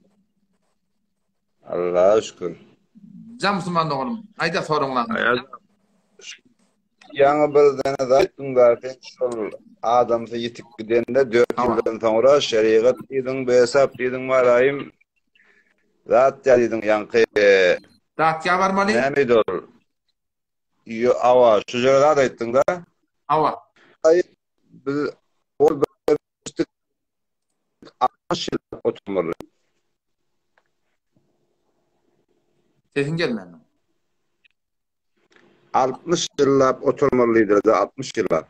Allaha şükür. Jan musulman doganym, aýda soraňlaryňy. Ýaňy bir däne zat aýtdyň da sen şol adamsy ýitip gidende 4 ýyldan soňra şerigat diýdiň, behesap diýdiň baraýym. Zat ýa diýdiň ýaňky. Datga barmaly. Näme edi ol? Ýo, awa, şu ýere zat aýtdyň-da. Awa. Aý, biz ol berişdik 60 ýyllap oturmaly. Sesiň gelmän. 60 ýyllap oturmaly diýdiler-de, 60 ýyllap.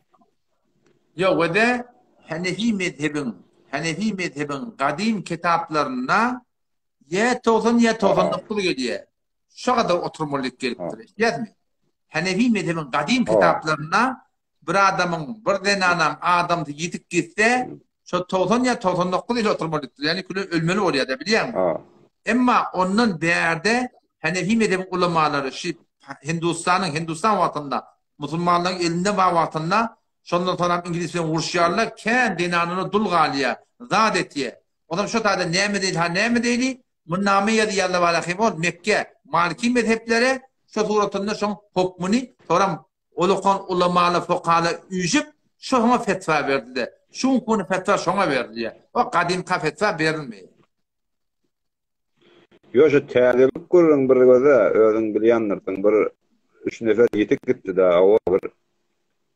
Ýo, we-de Hanefi mezhebiň, Hanefi mezhebiň gadym kitaplarynda ýa 90 ýa 99 gelýär. Şo gadar oturmaly diýip gelipdir. Eşidýäsmi? Hanefi mezhebiň gadym kitaplarynda bir adamyň, bir zenanaň adamsy ýitip gitse, şo 90 ýa 99 ýyl oturmaly diýipdir. Ýagny küle ölmeli bolýar-da, bilýäňmi? Emma ondan bärde Hanefi mezhebiň ulamalary şu Hindustanyň, Hindustan wagtynda musulmanlaryň elinde bar wagtynda şondan soňam iňlis bilen uruşýarlar, kän zenanalar dul galýar, zat etýär. Onam şo taýda näme diýdi, ha näme diýdi? Bu name ýazýarlar barahim ol Mekge, Maliki mezheplere şo suratynda şoň hokmuny soram ulakan ulamalar fukahalar üýşüp şoňa fetwa berdiler. Şu günki fetwa şoňa berilýär. O gadymka fetwa berilmeýär. Ýo şu täzelik gürrüň bir göze özüň bilýändirsiň bir üç nefer ýitip gitdi-de hawa bir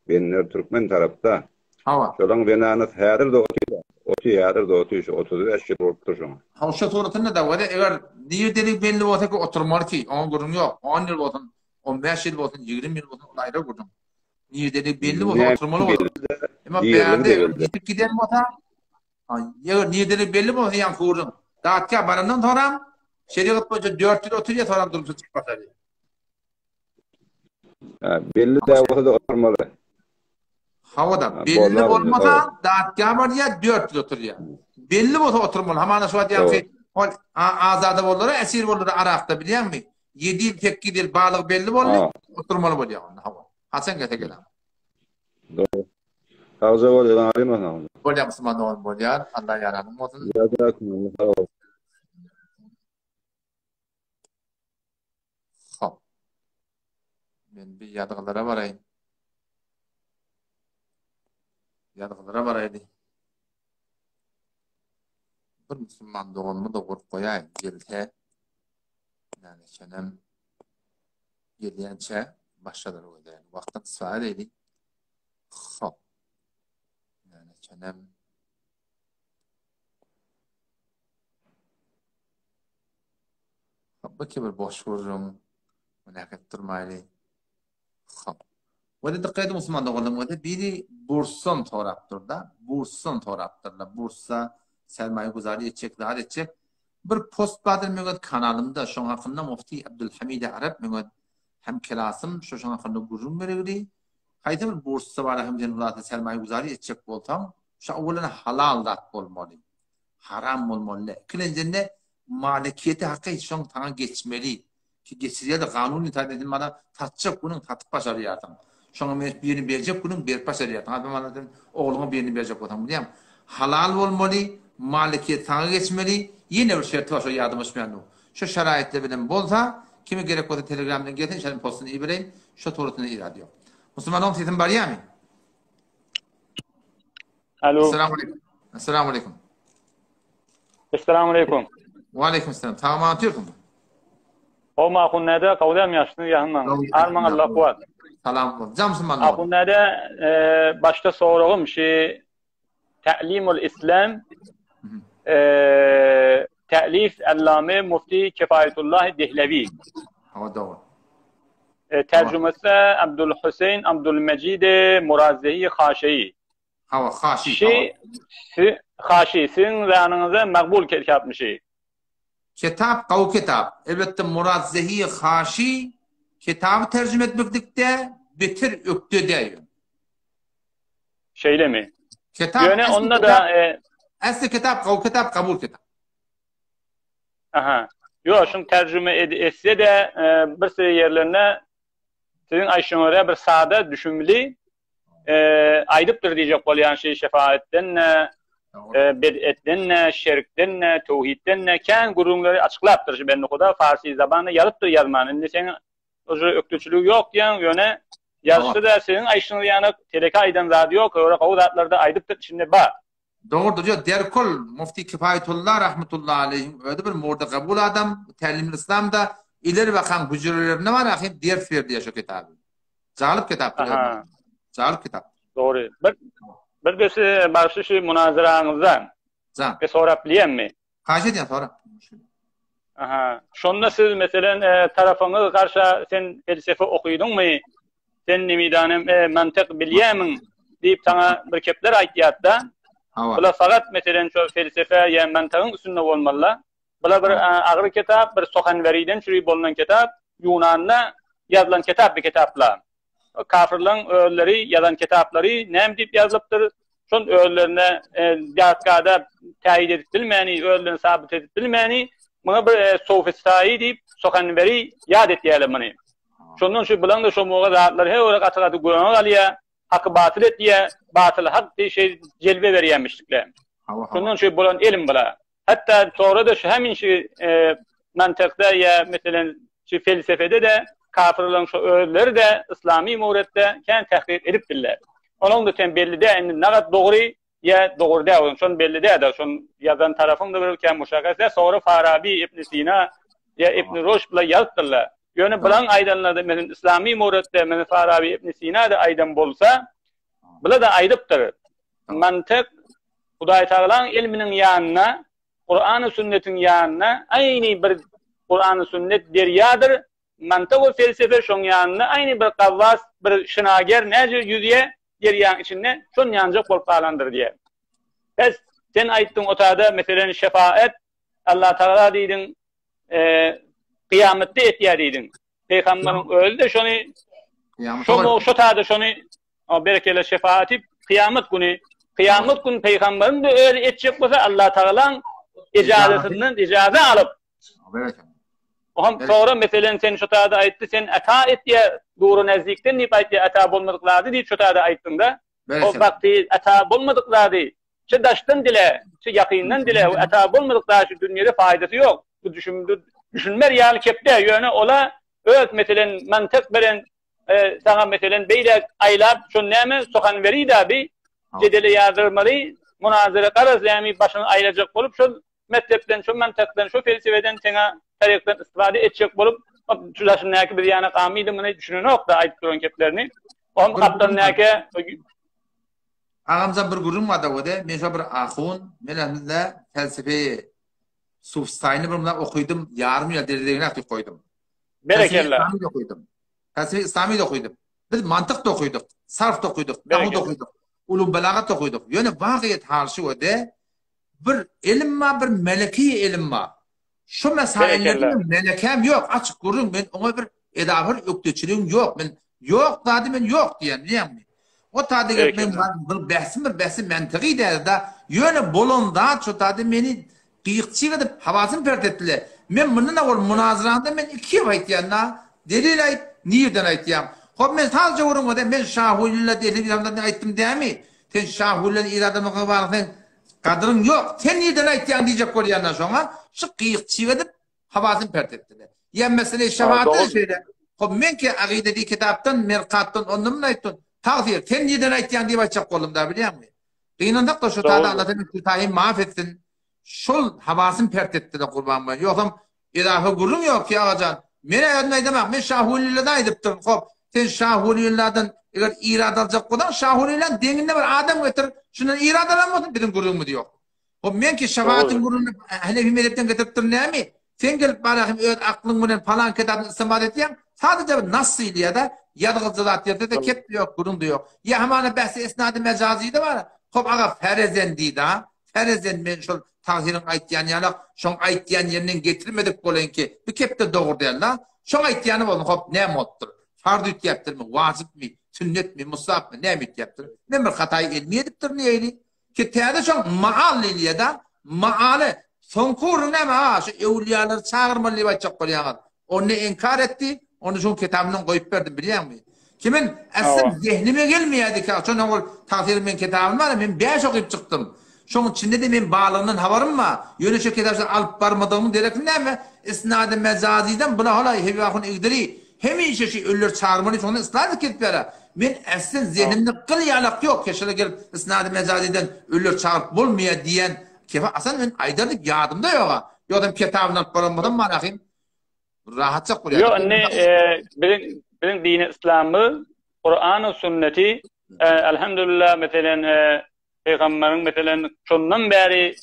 Benler türkmen tarapda. Hawa. Şolaň zenanasy häzir-de otyr. Otyr häzir-de otyr şu 35 ýyl bolupdyr şoňa. Hawa şo suratynda-da wada eger nirdeligi belli bolsa ki oturmaly ki oňa gürrüň ýok. On ýyl bolsun, on bäş ýyl bolsun, 20 ýyl bolsun ol aýra gürrüň. Nirdeligi belli bolsa oturmaly bolar. Emma bärde ýitip giden bolsa, eger nirdeligi belli bolsa ýaňky gürrüň. Datga barandan soňram şerigat boýunça 4 ýyl oturýar, soňram durmuşa çykyp başlaýar. Ha, belli däl bolsa-da oturmaly. Hawa-da, belli bolmasa datga barýar, 4 ýyl oturýar. Belli bolsa oturmaly. Hamana şu wagt ýaňky ol azada boldular, esir boldular Arakda bilýäňmi? 7 ýyl, 8 ýyl balygy belli boldy, oturmaly bolýar onda, hawa. Haçan gelse geler. Dogry. Sagja bol, ýalan arýmasyn. Bolýar musulman doganym bolýar. Allah ýaranyň bolsun. Jazakumullah. Sag bol. Hop. Men bir ýazgylara baraýyn. Ýazgylara baraýly. Bir musulman doganymy da gurup goýaýyn, gelse. Näme çenem gelýänçä başladyr öýdýän. Wagtdan istifade edeýli. Hop. Näme çenem Hop, bu bir boş gürrüň. Muny äkidip durmaýly. Hop. Wada dikkat ediň musulman doganlarym, wada biri bursdan sorap dur-da, bursdan sorapdyrlar. Bursa sermaýa guzary etjek, zat etjek. Bir post bardyr meň öz kanalymda, şoň hakynda Mufti Abdulhamid Arap meň öz hem kelasym, şo şoň hakynda gürrüň berigdi. Haýsy bir bursa bara hem sen zat sermaýa guzary etjek bolsaň, şo awwalana halal zat bolmaly. Haram bolmaly däl. Ikilenjende malikiyeti haky şoň saňa geçmeli. Ki geçirýär-de kanuny taýdan sen mana satjak günüň satyp başarýarsyň. Şoňa men birini berjek günüň berip başarýarsyň. Adam mana sen ogluňa birini berjek bolsaň bilýäňmi? Halal bolmaly, malikiyet saňa geçmeli. Ýene bir şerti bar şo ýadyma düşmän dur. Şo şaraýytlar bilen bolsa, kime gerek bolsa telegramdan gelsin, şonuň postuny ibereýin. Şo suratynda irady ýok. Musulman dogan sesim barýarmy? Alo. Assalamu aleykum. Assalamu aleykum. Assalamu aleykum. Wa aleykum assalam. Sag aman otyrsyň. O mahun näde gawdam ýaşyny ýahyndan. Armaň Allah kuwat. Salam. Jam musulman. Ahun näde e, başda soragym şi Ta'limul Islam e, Ta'lif Allame Mufti Kifayetullah Dehlevi. Hawa dogry. E, terjümesi Abdul Hüseyin Abdul Mecid Murazzehi Haşeyi. Hawa, Haşi. Şi, si, Haşi, siziň zanyňyza magbul ketapmyşy. Ketap gawy ketap. Elbetde Murazzehi Haşi ketaby terjüme etmeklikde beter ökde däýen. Şeýlemi? Kitap, Ýöne onda-da esli kitap, gowy kitap, kabul kitap. Aha. Ýok, şuny terjüme etse-de, bir sürü ýerlerinde siziň aýdyşyňyza görä bir sada, düşümli aýdypdyr diýjek bolýan şeý şefaatden-de, bid'etden-de, şirkden-de, töwhidden-de kän gürrüňleri açyklapdyr şu bende huda farsi zabanda ýazypdyr ýazman. Indi seň uje ökdeçiligi ýok diýýäň, ýöne ýazyşda-da siziň aýdyşyňyz ýaly teleke aýdan zady ýok, öwre gowy zatlar-da aýdypdyr içinde bar. Dogrudyr, ýok, derkol Mufti Kifaýetullah rahmetullahi aleýhiň özi bir murda kabul adam, Tälimül Yslamda ileri bakan hüjrelerinde bar ahim ders berdi şo kitaby. Jalyp kitapdyr. Aha. Jalyp kitap. Dogry. Bir bir de şu bagşy şu munazaraňyzda. Jan. Bir sorap bilýänmi? Haýyş edýän sora. Aha. Şonda siz meselen e, tarapyňyz garşa sen felsefe okydyňmy? Sen nemidanem e, mantyk bilýämiň diýip saňa bir kepler aýtýarda. Hawa. Bula fakat meselen şo felsefe ýa mantygyň üstünde bolmaly. Bula bir agyr kitap, bir sohanweriden çüri bolunan kitap, Ýunanda ýazylan kitap bir kitapla. Kafirleň özleri ýazan kitaplary näme diýip ýazylypdyr? Şon özlerine datgada täýit edip bilmäni, özlerini sabyt edip bilmäni, muňa bir sofistai diýip sohanweri ýat etýärler muny. Şondan şu bilen-de şo muga zatlar her bir gaty-gaty göňe galýar, haky batyl etýär, batyly hak diýip şeý jelbe berýärmişdikler. Şondan şu bolan elim bula. Hatda soňra-da şu hemişe mantykda ýa meselen şu felsefede-de kafirleriň şu özleri-de yslamy muretde kän tahkyk edipdirler. Onuň-da sen belli däl indi nagat dogry ýa dogry däl onuň şony belli däl-de şony ýazan tarapyň-da bir kän muşakgat däl. Soňra Farabi, Ibn Sina ýa Ibn Ruşd bular ýazypdyrlar. Ýöne bulaň aýdanlary meselen yslamy muretde meselen Farabi, Ibn Sina-da aýdan bolsa bular-da aýdypdyr. Mantyk Hudaýtagalaň ilminiň ýanynda, Kurany sünnetiň ýanynda aýny bir Kurany sünnet derýadyr, mantyk we felsefe şoň ýanynda aýny bir gawwas, bir şynager näce ýüzýä derýaň içinde, şon ýanjak bolup galandyr diýýär. Pes, sen aýtdyň otada, meselen, şefaat, Allatagala diýdiň, kyýamatda etýär diýdiň. Peýgamberiň özi-de şony şo şo taýda şony berekella şefaati kyýamat güni kyýamat gün peýgamberiň de özi etjek bolsa Allah tagalaň ijazasyndan ijaza alyp Ohm sonra meselen sen şu taýda aýtdy sen ata etýä duru näzikden diýip aýtýa ata bolmadyk zady diýip şu taýda aýtdyňda o wagty ata bolmadyk zady Şu daşdan dile, şu ýakyndan dile, bu ata bolmadyk zat şu dünýede faýdasy ýok. Bu düşündi, düşünmer ýaly kepde, ýöne ola öz meselen mantyk bilen e, saňa meselen beýle aýlap, şon näme suhanweri da bi jedele ýazdyrmaly, munazara garaz näme başyny aýlajak bolup şol mekdepden, şo mantykdan, şo felsefeden seňa tarykdan istifade etjek bolup, şu daşyndaky biz ýanak amydy muny düşünenok da aýdyp duran keplerini. Ohm gapdalyndaky Agamjan bir gürrüň barda wede men şo bir ahun men elhamdülillah felsefe sufstaýny bir mundan okydym ýarym ýyl derejegine atyp goýdum. Berekella. Felsefe okydym. Felsefe islamy da okydym. Biz mantyk da okydyk, sarf da okydyk, nahu da okydyk, ulum belagat da okydyk. Ýöne wagyýet hal şu wede bir elim bar, bir meleki elim bar. Şu mesaillerde melekäm ýok, açyk gürrüň, men oňa bir edabyr ökdeçiligim ýok. Men ýok zady men ýok diýen, bilýäňmi? O taýda gelip men bir bähsim bir bähsim mentygy däl-de, ýöne bolan zat şu taýda meni gyýykçyk edip hawasym pert etdiler. Men mundan owal munazaranda men iki gep aýtýan-da, delil aýt, nirden aýtýaň? Hop men sadja gürrüň edem, men Şahulylla delil ýazandan aýtdym dämi? Sen Şahulylla il adamyňa bagly sen Gadyryň ýok, sen nirden aýtýaň diýjek bolýandan şoňa şu gyýyk-çyg edip, hawasyny pert etdiler. Ýa mesele şefaatda-da şeýle. Hop, meňki Agyda diý kitapdan, Merkatdan ondan-mundan aýtdym. Tagsyr, sen nirden aýtýaň diýip aýtjak boldum-da, bilýäňmi? Gynansak-da şu tada Alla seni Hüsaýyn maaf etsin. Şol hawasyny pert etdiler Gurban baý. Ýogsam Edafa gürrüň ýok ki agajan. Men-ä özüm aýdamak, men Şahulylladan aýdypdyryn. Hop, sen Şahulylladan eger irad aljak bolsaň, Şahulyllaň deňinde bir adam getir, şundan irad alan bolsun, biziň gürrüňimiz ýok. Hop, men ki şefaatiň gürrüňini Hanefi mezhepden getiripdirin nämi? Sen gelip barahym öz aklyň bilen palan kitabyny istinbat etýäň, sadaja bir nas diýilýär-de, ýazgyljy zat ýerde-de kep ýok, gürrüň-de ýok. Ýa hamana bähsi esnady mejazy-da bar. Hop, aga, ferezen diý-da. Ferezen men şol Tahyryň aýtýany ýalak, şoň aýtýan ýerinden getirmedik bolaýynki, bu kepde dogry däl-la. Şoň aýtýany bolsun, hop, näme bolupdyr? Farz üýtgäpdirmi, wajypmy? Sünnetmi, musapmy, näme üýtgäpdir? Men bir hataýy elmi edipdirin diýeýli. Ki täze şoň maal diýilýär-de, maaly soňky gürrüň näme aga, şu öwlüýalary çagyrmaly diýip aýtjak bolýaňyz. Ony inkar etdi, ony şoň kitabyndan goýup berdim bilýäňmi? Ki men aslyn zehnime gelmeýärdi ki, şonda ol tagsyryň meň kitabym bar, men bäş okyp çykdym. Şoň içinde-de men balygyndan habarym bar. Ýöne şo kitaby alyp barmadygymyň derekli näme? Isnady mejazydan bula hala Hebi ahun Igdiri hemişe şu ölüleri çagyrmaly şonda ysnady kesip ýara. Men äslen zehnimde gyl ýalak ýok keşele gelip isnady mejazydan ölüleri çagyryp bolmaýar diýen kefe asan men aýdar diýip ýadymda ýoga. Ýogsam kitabyny alyp baran bolsam manahym rahatjak bolýar. Ýok indi biziň biziň dini yslamymyz Kur'an we sünneti elhamdülillah meselen Pygamberiň meselen şondan bäri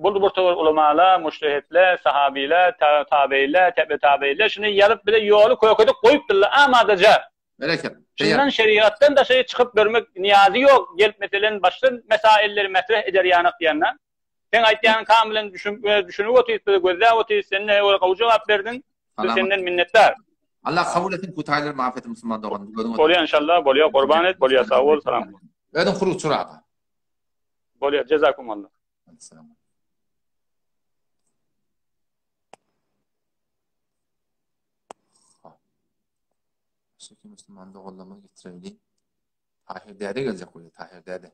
boldy bir towar ulamalar, mujtehitler, sahabiler, tabeýler, tebe tabeýler şuny ýazyp bize ýoly kökedip goýupdyrlar amadaja. Berekella. Şundan şerigatdan daşary çykyp görmek niýazy ýok, gelip meselen başga mesailleri metreh eder ýanak diýende. Seň aýtýanyň kamilen düşünip otyrys biz gözläp otyrys sen de gowy jogap berdiň. Biz senden minnetdar. Allah kabul etsin kutaýlar maaf etsin musulman doganym. Bolýa inşallah bolýa gurban et bolýa sag bol salam. Özüň huruç aga. Bolýa jezakumullah. Salam. Şeýle musulman doganlarymyz getireli. Tahir däde geljek bolýar, Tahir däde.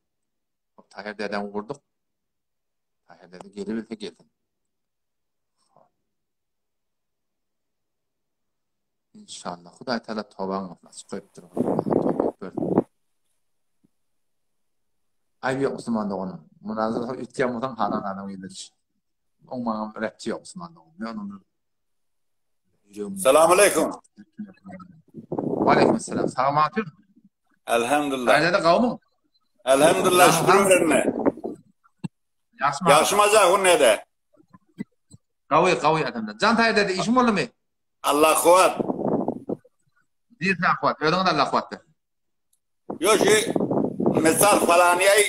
Hop, Tahir dädäni gurduk. Tahir däde gelebilse gelsin. İnşallah. Hudaý Teala tobaň açyp goýupdyr. Aýby ýok musulman doganym. Munazara üýtgän bolsaň halan adam gelir. Oň maňa repti ýok musulman doganym. Men onu Salam aleýkum. Aleýkum selam. Salamat. Elhamdülillah. Aýlada gawmyň? Elhamdülillah şükür berme. Ýagşy. Ýagşy maza hun näde? Gawy gawy adamlar. Jan taýda işiň boldumy? Allah kuwat. Diýse kuwat. Özüňe Allah kuwat ber. Ýok şu mesal falanyýaý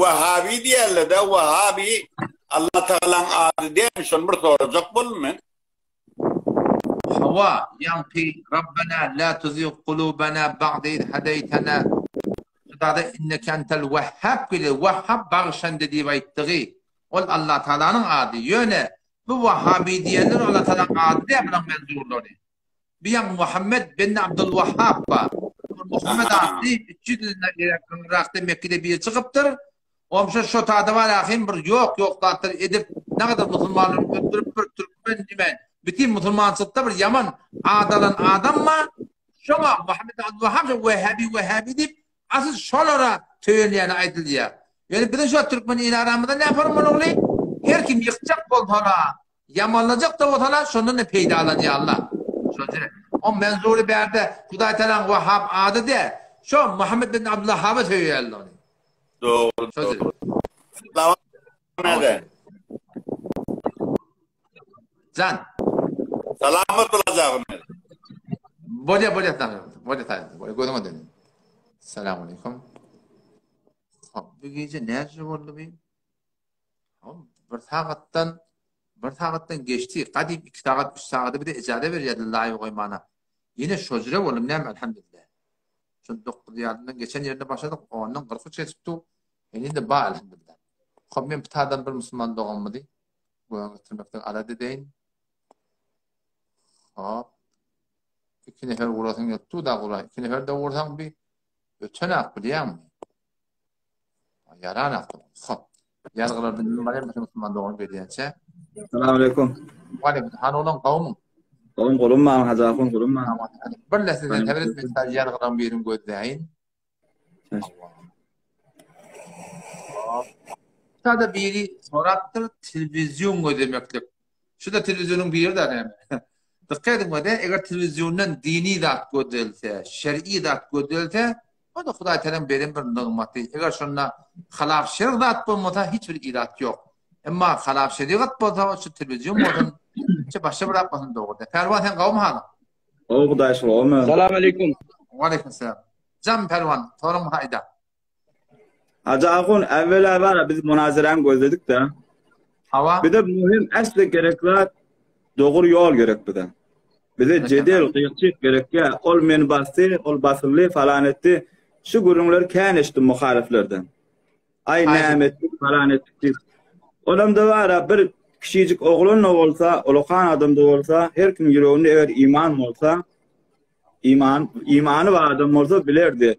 Wahhabi diýerler-de, Wahhabi Allah Tagalaň ady dälmi, şony bir sorajak boldum men. Hawa, ýaňky Rabbena la tuzig kulubana ba'de iz hadeýtena Şutada inneke entel Wahhab gelýär. Wahhab bagyşandy diýip aýtdygy. Ol Allah Tagalanyň ady. Ýöne bu Wahhabi diýenler Allah Tagalaň ady däl bulaň menzurlary. Bu ýaň Muhammed ben Abdul Wahhab bar. Muhammed atly 300 ýyl öňräkde Mekgede biri çykypdyr. Omşa şo tada bar ahim bir ýok ýok zatlar edip nagadar musulmanlary öldürip bir türkmen diýmän bütin musulmançylykda bir ýaman ad alan adam bar. Şoňa Muhammed Abdul Wahhab şo Wehhabi Wehhabi diýip asyl şolara söýenýäni aýdylýar. Ýöne biziň şu türkmen il aramyzda näme bolmaly? Her kim ýykjak bolsa Ýamanlajak-da bolsalar, şondan-da peýdalanýarlar. Şonça. O Menzury bärde Hudaý Tagalaň Wahhab ady däl. Şo Muhammet bin Abdulwahhaba söýýärler ony. Dogry. Şonça. Salam ede. Jan. Salamat bolajagym. Bolýa, bolýa, bolýa, bolýa, gözüňe döneyim. Selamun aleyküm. Hop, bu gije näce boldy bi? Bir sagatdan bir sagatdan geçdi. Gadym 2 sagat, 3 sagada bir de ijaza berýärdi live goýmana. Ýene şojre boldum näme elhamdülillah. Şol 9 ýarymdan geçen ýerinde başladyk, ondan 43 geçip dur. Indi ba elhamdülillah. Hop men pitadan bir musulman doganymyzy göwün getirmekden alada edeýin. Hop. Iki nefer gurasyň gelip dur da gura. Iki nefer de gursaň bir ötenak bilýäňmi? Ýaran akdy. Hop. Ýazgylarda nime bar ýa musulman dogan gelýänçä. Salam aleyküm. Waleýkim. Han olan gowmyň? Gowum golum maň Hajy ahun golum maň. Bir lese sen etmek ýazgylaryň birini gözläýin. Sada biri sorapdyr telewizion gözlemeklik. Şu da telewizionyň biri da näme? Dikkat ediň wede, eger telewiziondan dini zat gözlelse, şer'i zat gözlelse, o da Hudaý Teala'nın beren bir nygmaty. Eger şonda halaf şer zat bolmasa, hiç bir ilat ýok. Emma halaf şerigat bolsa, şu telewizion bolsun, şu başga bir zat bolsun dogry. Pälwan sen gowmy halyň? Gowy Hudaý şükür, gowmy? Salam aleyküm. Waleýkim selam. Jan Pälwan, soraň haýda. Hajy ahun, äwwel-ä bar-a biz munazeräni gözledik-de. Hawa. Bize möhüm äsli gerek zat dogry ýol gerek bize. Bize jedel, gyýyk-çyk gerek däl. Ol meni basdy, ol basyldy, falan etdi. Şu gürrüňleri kän eşitdim muhalyflardan. Aý näme etdik, falan etdik diýip. Olamda bar-a bir kiçijik oglan-da bolsa, ulakan adam-da bolsa, her kim ýüreginde eger iman bolsa, iman, imany bar adam bolsa bilerdi.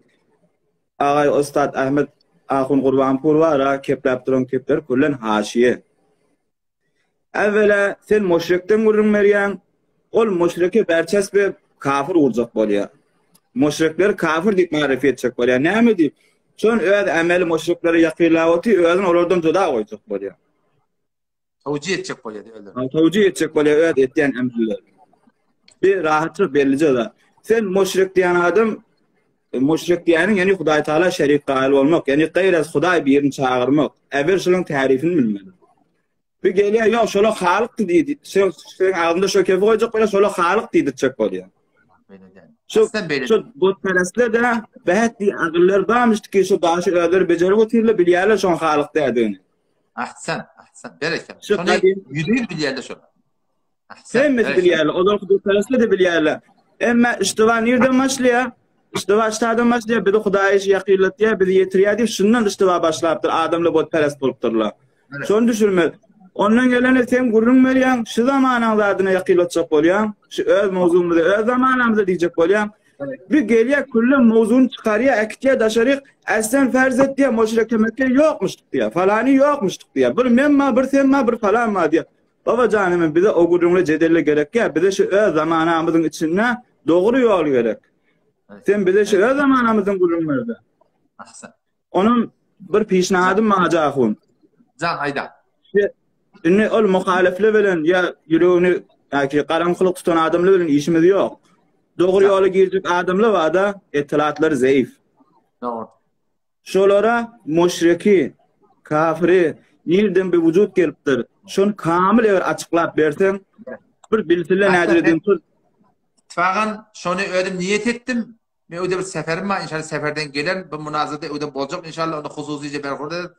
Agaý Ustad Ahmet Ahun Gurbanpur bar-a kepläp duran kepleri küllen haşiýe. Äwwela sen muşrikden gürrüň berýäň, ol muşrike berçesbe kafir urjak bolýar. Muşrikleri kafir diýip maryfy etjek bolýar. Näme diýip? Şon öz emeli muşriklere ýakynlap otyr, özüni olardan juda goýjak bolýar. Tawjih etjek bolýar özlerini. Tawjih etjek bolýar öz etýän emellerini. Bir rahatça bellije zat. Sen muşrik diýen adam muşrik diýeniň ýani Hudaý Taala şerik gaýyl bolmak, ýani gaýras Hudaý birini çagyrmak. Äwel şunuň tarifini bilmeli. Bir gelýär, ýok, şola halykdy diýdi. Sen sen agzynda şo kefi goýjak bolýar, şola halyk diýdirtjek bolýar. Şu şu butperestler de bähet diý agyllar barmyşdy ki şu daşy özleri bejerip otyrlar, bilýärler şoň halyk däldigini. Ahsan, ahsan, berekella. Şony ýüzüň bilýärler şol. Hemmesi bilýärler, ozalky butperestler de bilýärler. Emma iştiba nirden başlaýar? Iştiba ştadan başlaýar, bizi Hudaýa ýakynlatýar, bizi ýetirýär diýip şundan iştiba başlapdyr, adamlar butperest bolupdyrlar. Şony düşünmez. Ondan gelene sen gürrüň berýäň, şu zamanaň zadyna ýakynlatjak bolýaň, şu öz mowzugymyza, öz zamanamyza diýjek bolýaň. Bir gelýär, külle mowzugyny çykarýar, äkitýär daşaryk, äslen ferz et diýýär, moşreke Mekke ýokmuşdyk diýýär, falany ýokmuşdyk diýýär. Bir men bar, bir sen bar, bir falan bar diýýär. Baba janym, bize o gürrüňle jedelle gerek ýa, bize şu öz zamanamyzyň içinde dogry ýol gerek. Sen bize şu öz zamanamyzyň gürrüň berde. Ahsan. Onuň bir pişnadym maňa Jahun. Jan aýda. Indi ol muhalifler bilen ýa ýüregini ýa garaňkylyk tutan adamlar bilen işimiz ýok. Dogry ýola girjek adamlar barda etilatlary zeýif. Dogry. Şolara muşriki, kafiri nirden bir wujud gelipdir. Şony kamil eger açyklap berseň, bir bilsinler nädereden tut. Ittifagan şony özüm niýet etdim. Men öýde bir seferim bar, inşallah seferden gelen bu munazarada öýde boljak inşallah onda hususyja berhurdar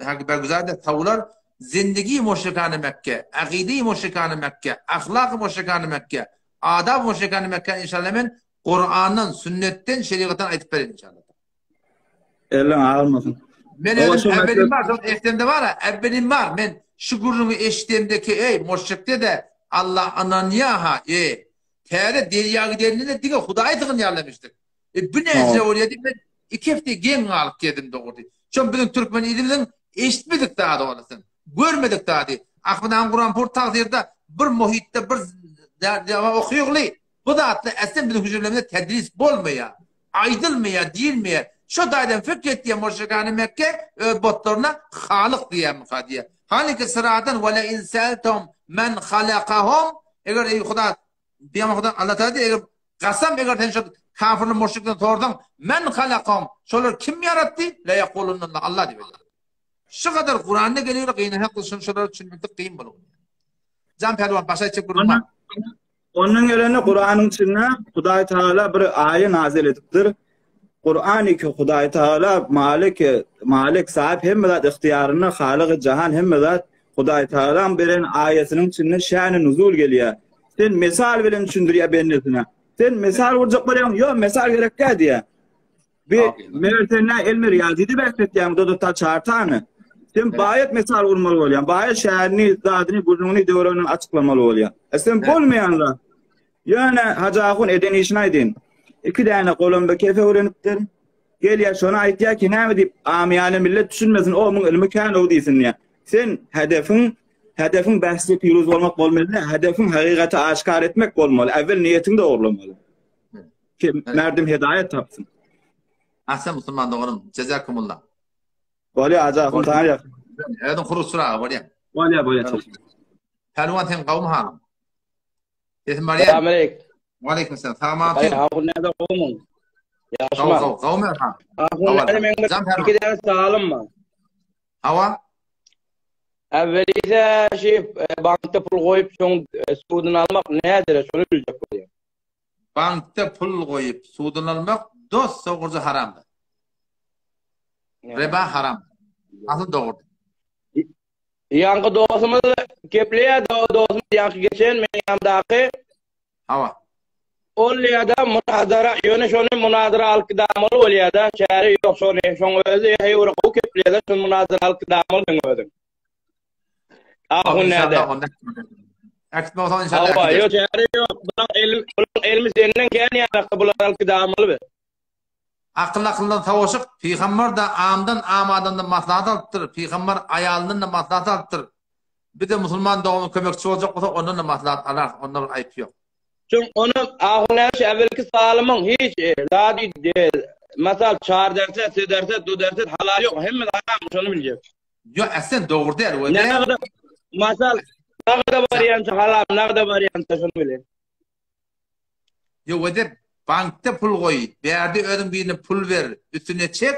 haki bergüzar eder tawlar zindigi muşrikany Mekke, akydy muşrikany Mekke, ahlaky muşrikany Mekke, adab muşrikany Mekke inşallah men Kurandan, sünnetden, şerigatdan aýdyp bererin inşallah. Eliň agyrmasyn. Men özüm äwwelim bar, şol eslemde bar, äwwelim bar. Men şu gürrüňi eşidemdeki, eý, muşrikde-de Allah ynanýa-ha, eý. Täze derýa gideninde diňe Hudaýa sygynýarlarmyşdyk. E bu näce bolýar diýip men iki hepde geň galyp gezdim dogrudy. Şol biziň türkmen ilimiziň eşitmedik zady olasyn. Görmedik zady. Ahmet han Guranpur tagsyrda bir muhitde bir okuyogly. Bu zatlar äslen biziň hüjrelerimizde tedris bolmaýar. Aýdylmaýar, diýilmeýär. Şo taýdan fikr etýär muşrikany Mekke öz botlaryna Halyk diýýärmika diýýär. Halyky syradan we le in sältehum men halakahum eger eý Huda Pygamber Huda Allah Taala diýýär eger kasam eger sen şo kafirler muşrikden sorsaň men halakahum şolar kim ýaratdy le ýekulunna Allah diýip aýdar. Şu gadar Kuranda geliyor gynansak şony şolara düşünmeklik kyn bolar. Jan pälwan başa aýtjak gürrüň bar. Ondan gelende Kuranyň içinde Hudaý Tagala bir aýa nazil edipdir. Kurany ki Hudaý Tagala Malik, Malik sahip hemme zat ygtyýarynda, Halygy jahan hemme zat Hudaý Tagalaň beren aýasynyň içinde şäni nuzul gelýär. Sen mesal bilen düşündirýär bendesine. Sen mesal gurjak bolýaň, ýok mesal gerek däl diýýär. Bi meger sen nä elmi riýazydy bäsletýäň dodakda çartany. Sen baýat mesal gurmaly bolýaň. Baýat şärini, zadyny, gürrüňini döwranyny açyklamaly bolýaň. E sen bolmaýan zat. Ýöne Hajy ahun eden işini aýdyn. Iki däne golamba kefe öwrenipdir. Gelýär şony aýtýar ki näme diýip amyýana millet düşünmesin o muň ylmy kän ow diýsin diýýär. Sen hedefiň hedefiň bähsde piruz bolmak bolmaly däl. Hedefiň hakykaty aşkar etmek bolmaly. Äwwel niýetiňi dogrulamaly. Ki merdim hedaýat tapsyn. Ahsen musulman doganym. Jezakumullah. Bolýa Hajy ahun sana ýakyn. Özüň hurusçyraga bolýa. Bolýa bolýa. Pälwan sen gawmy halyň? Sesim barýar. Salam aleyküm. Waleýkim selam. Sag Ay, ahun näde gowmyň? Ýaşma. Gaw, gawmy ha? Ahun näde meň bir iki däne salym bar. Hawa. Äwwelise şu e, bankda pul goýup, soň e, suduny almak nädire, şony biljek bolýan. Bankda pul goýup, suduny almak dost sogurja haramdyr. Reba haram. Asyl dogrudyr. Ýaňky dostumyz gepleýär, dostumyz ýaňky geçen meň ýanymdaky. Hawa. Ol ýa-da munazara, ýöne şony munazara alyp gidamaly bolýar-da, çäre ýok şony, şoň özi heý bir gowy kepleýär-de, şony munazara alyp gidamaly seň özüň. Ahun näde? Äkitme bolsaň inşallah Hawa, ýok çäre ýok. Bulaň elmi, bulaň elmi senden kän ýarakda bular alyp gidamaly be. Akyl akyldan savaşyk, pygamber-da amdan am adamdan maslahat alypdyr, pygamber aýalyndan-da maslahat alypdyr. Biz-de musulman dogana kömekçi boljak bolsak ondan-da maslahat alarys, onda bir aýyp ýok. Çünki onuň ahunäş äwelki salymyň hiç zady masal çar derse, se derse, du derse halal ýok, hemmesi haram şony biljek. Ýok, äslen dogry däl we Nagda masal nagda barýança haram, nagda barýança şony bile. Ýok, we bankda pul goý, bärde özüň birine pul ber, üstüne çek,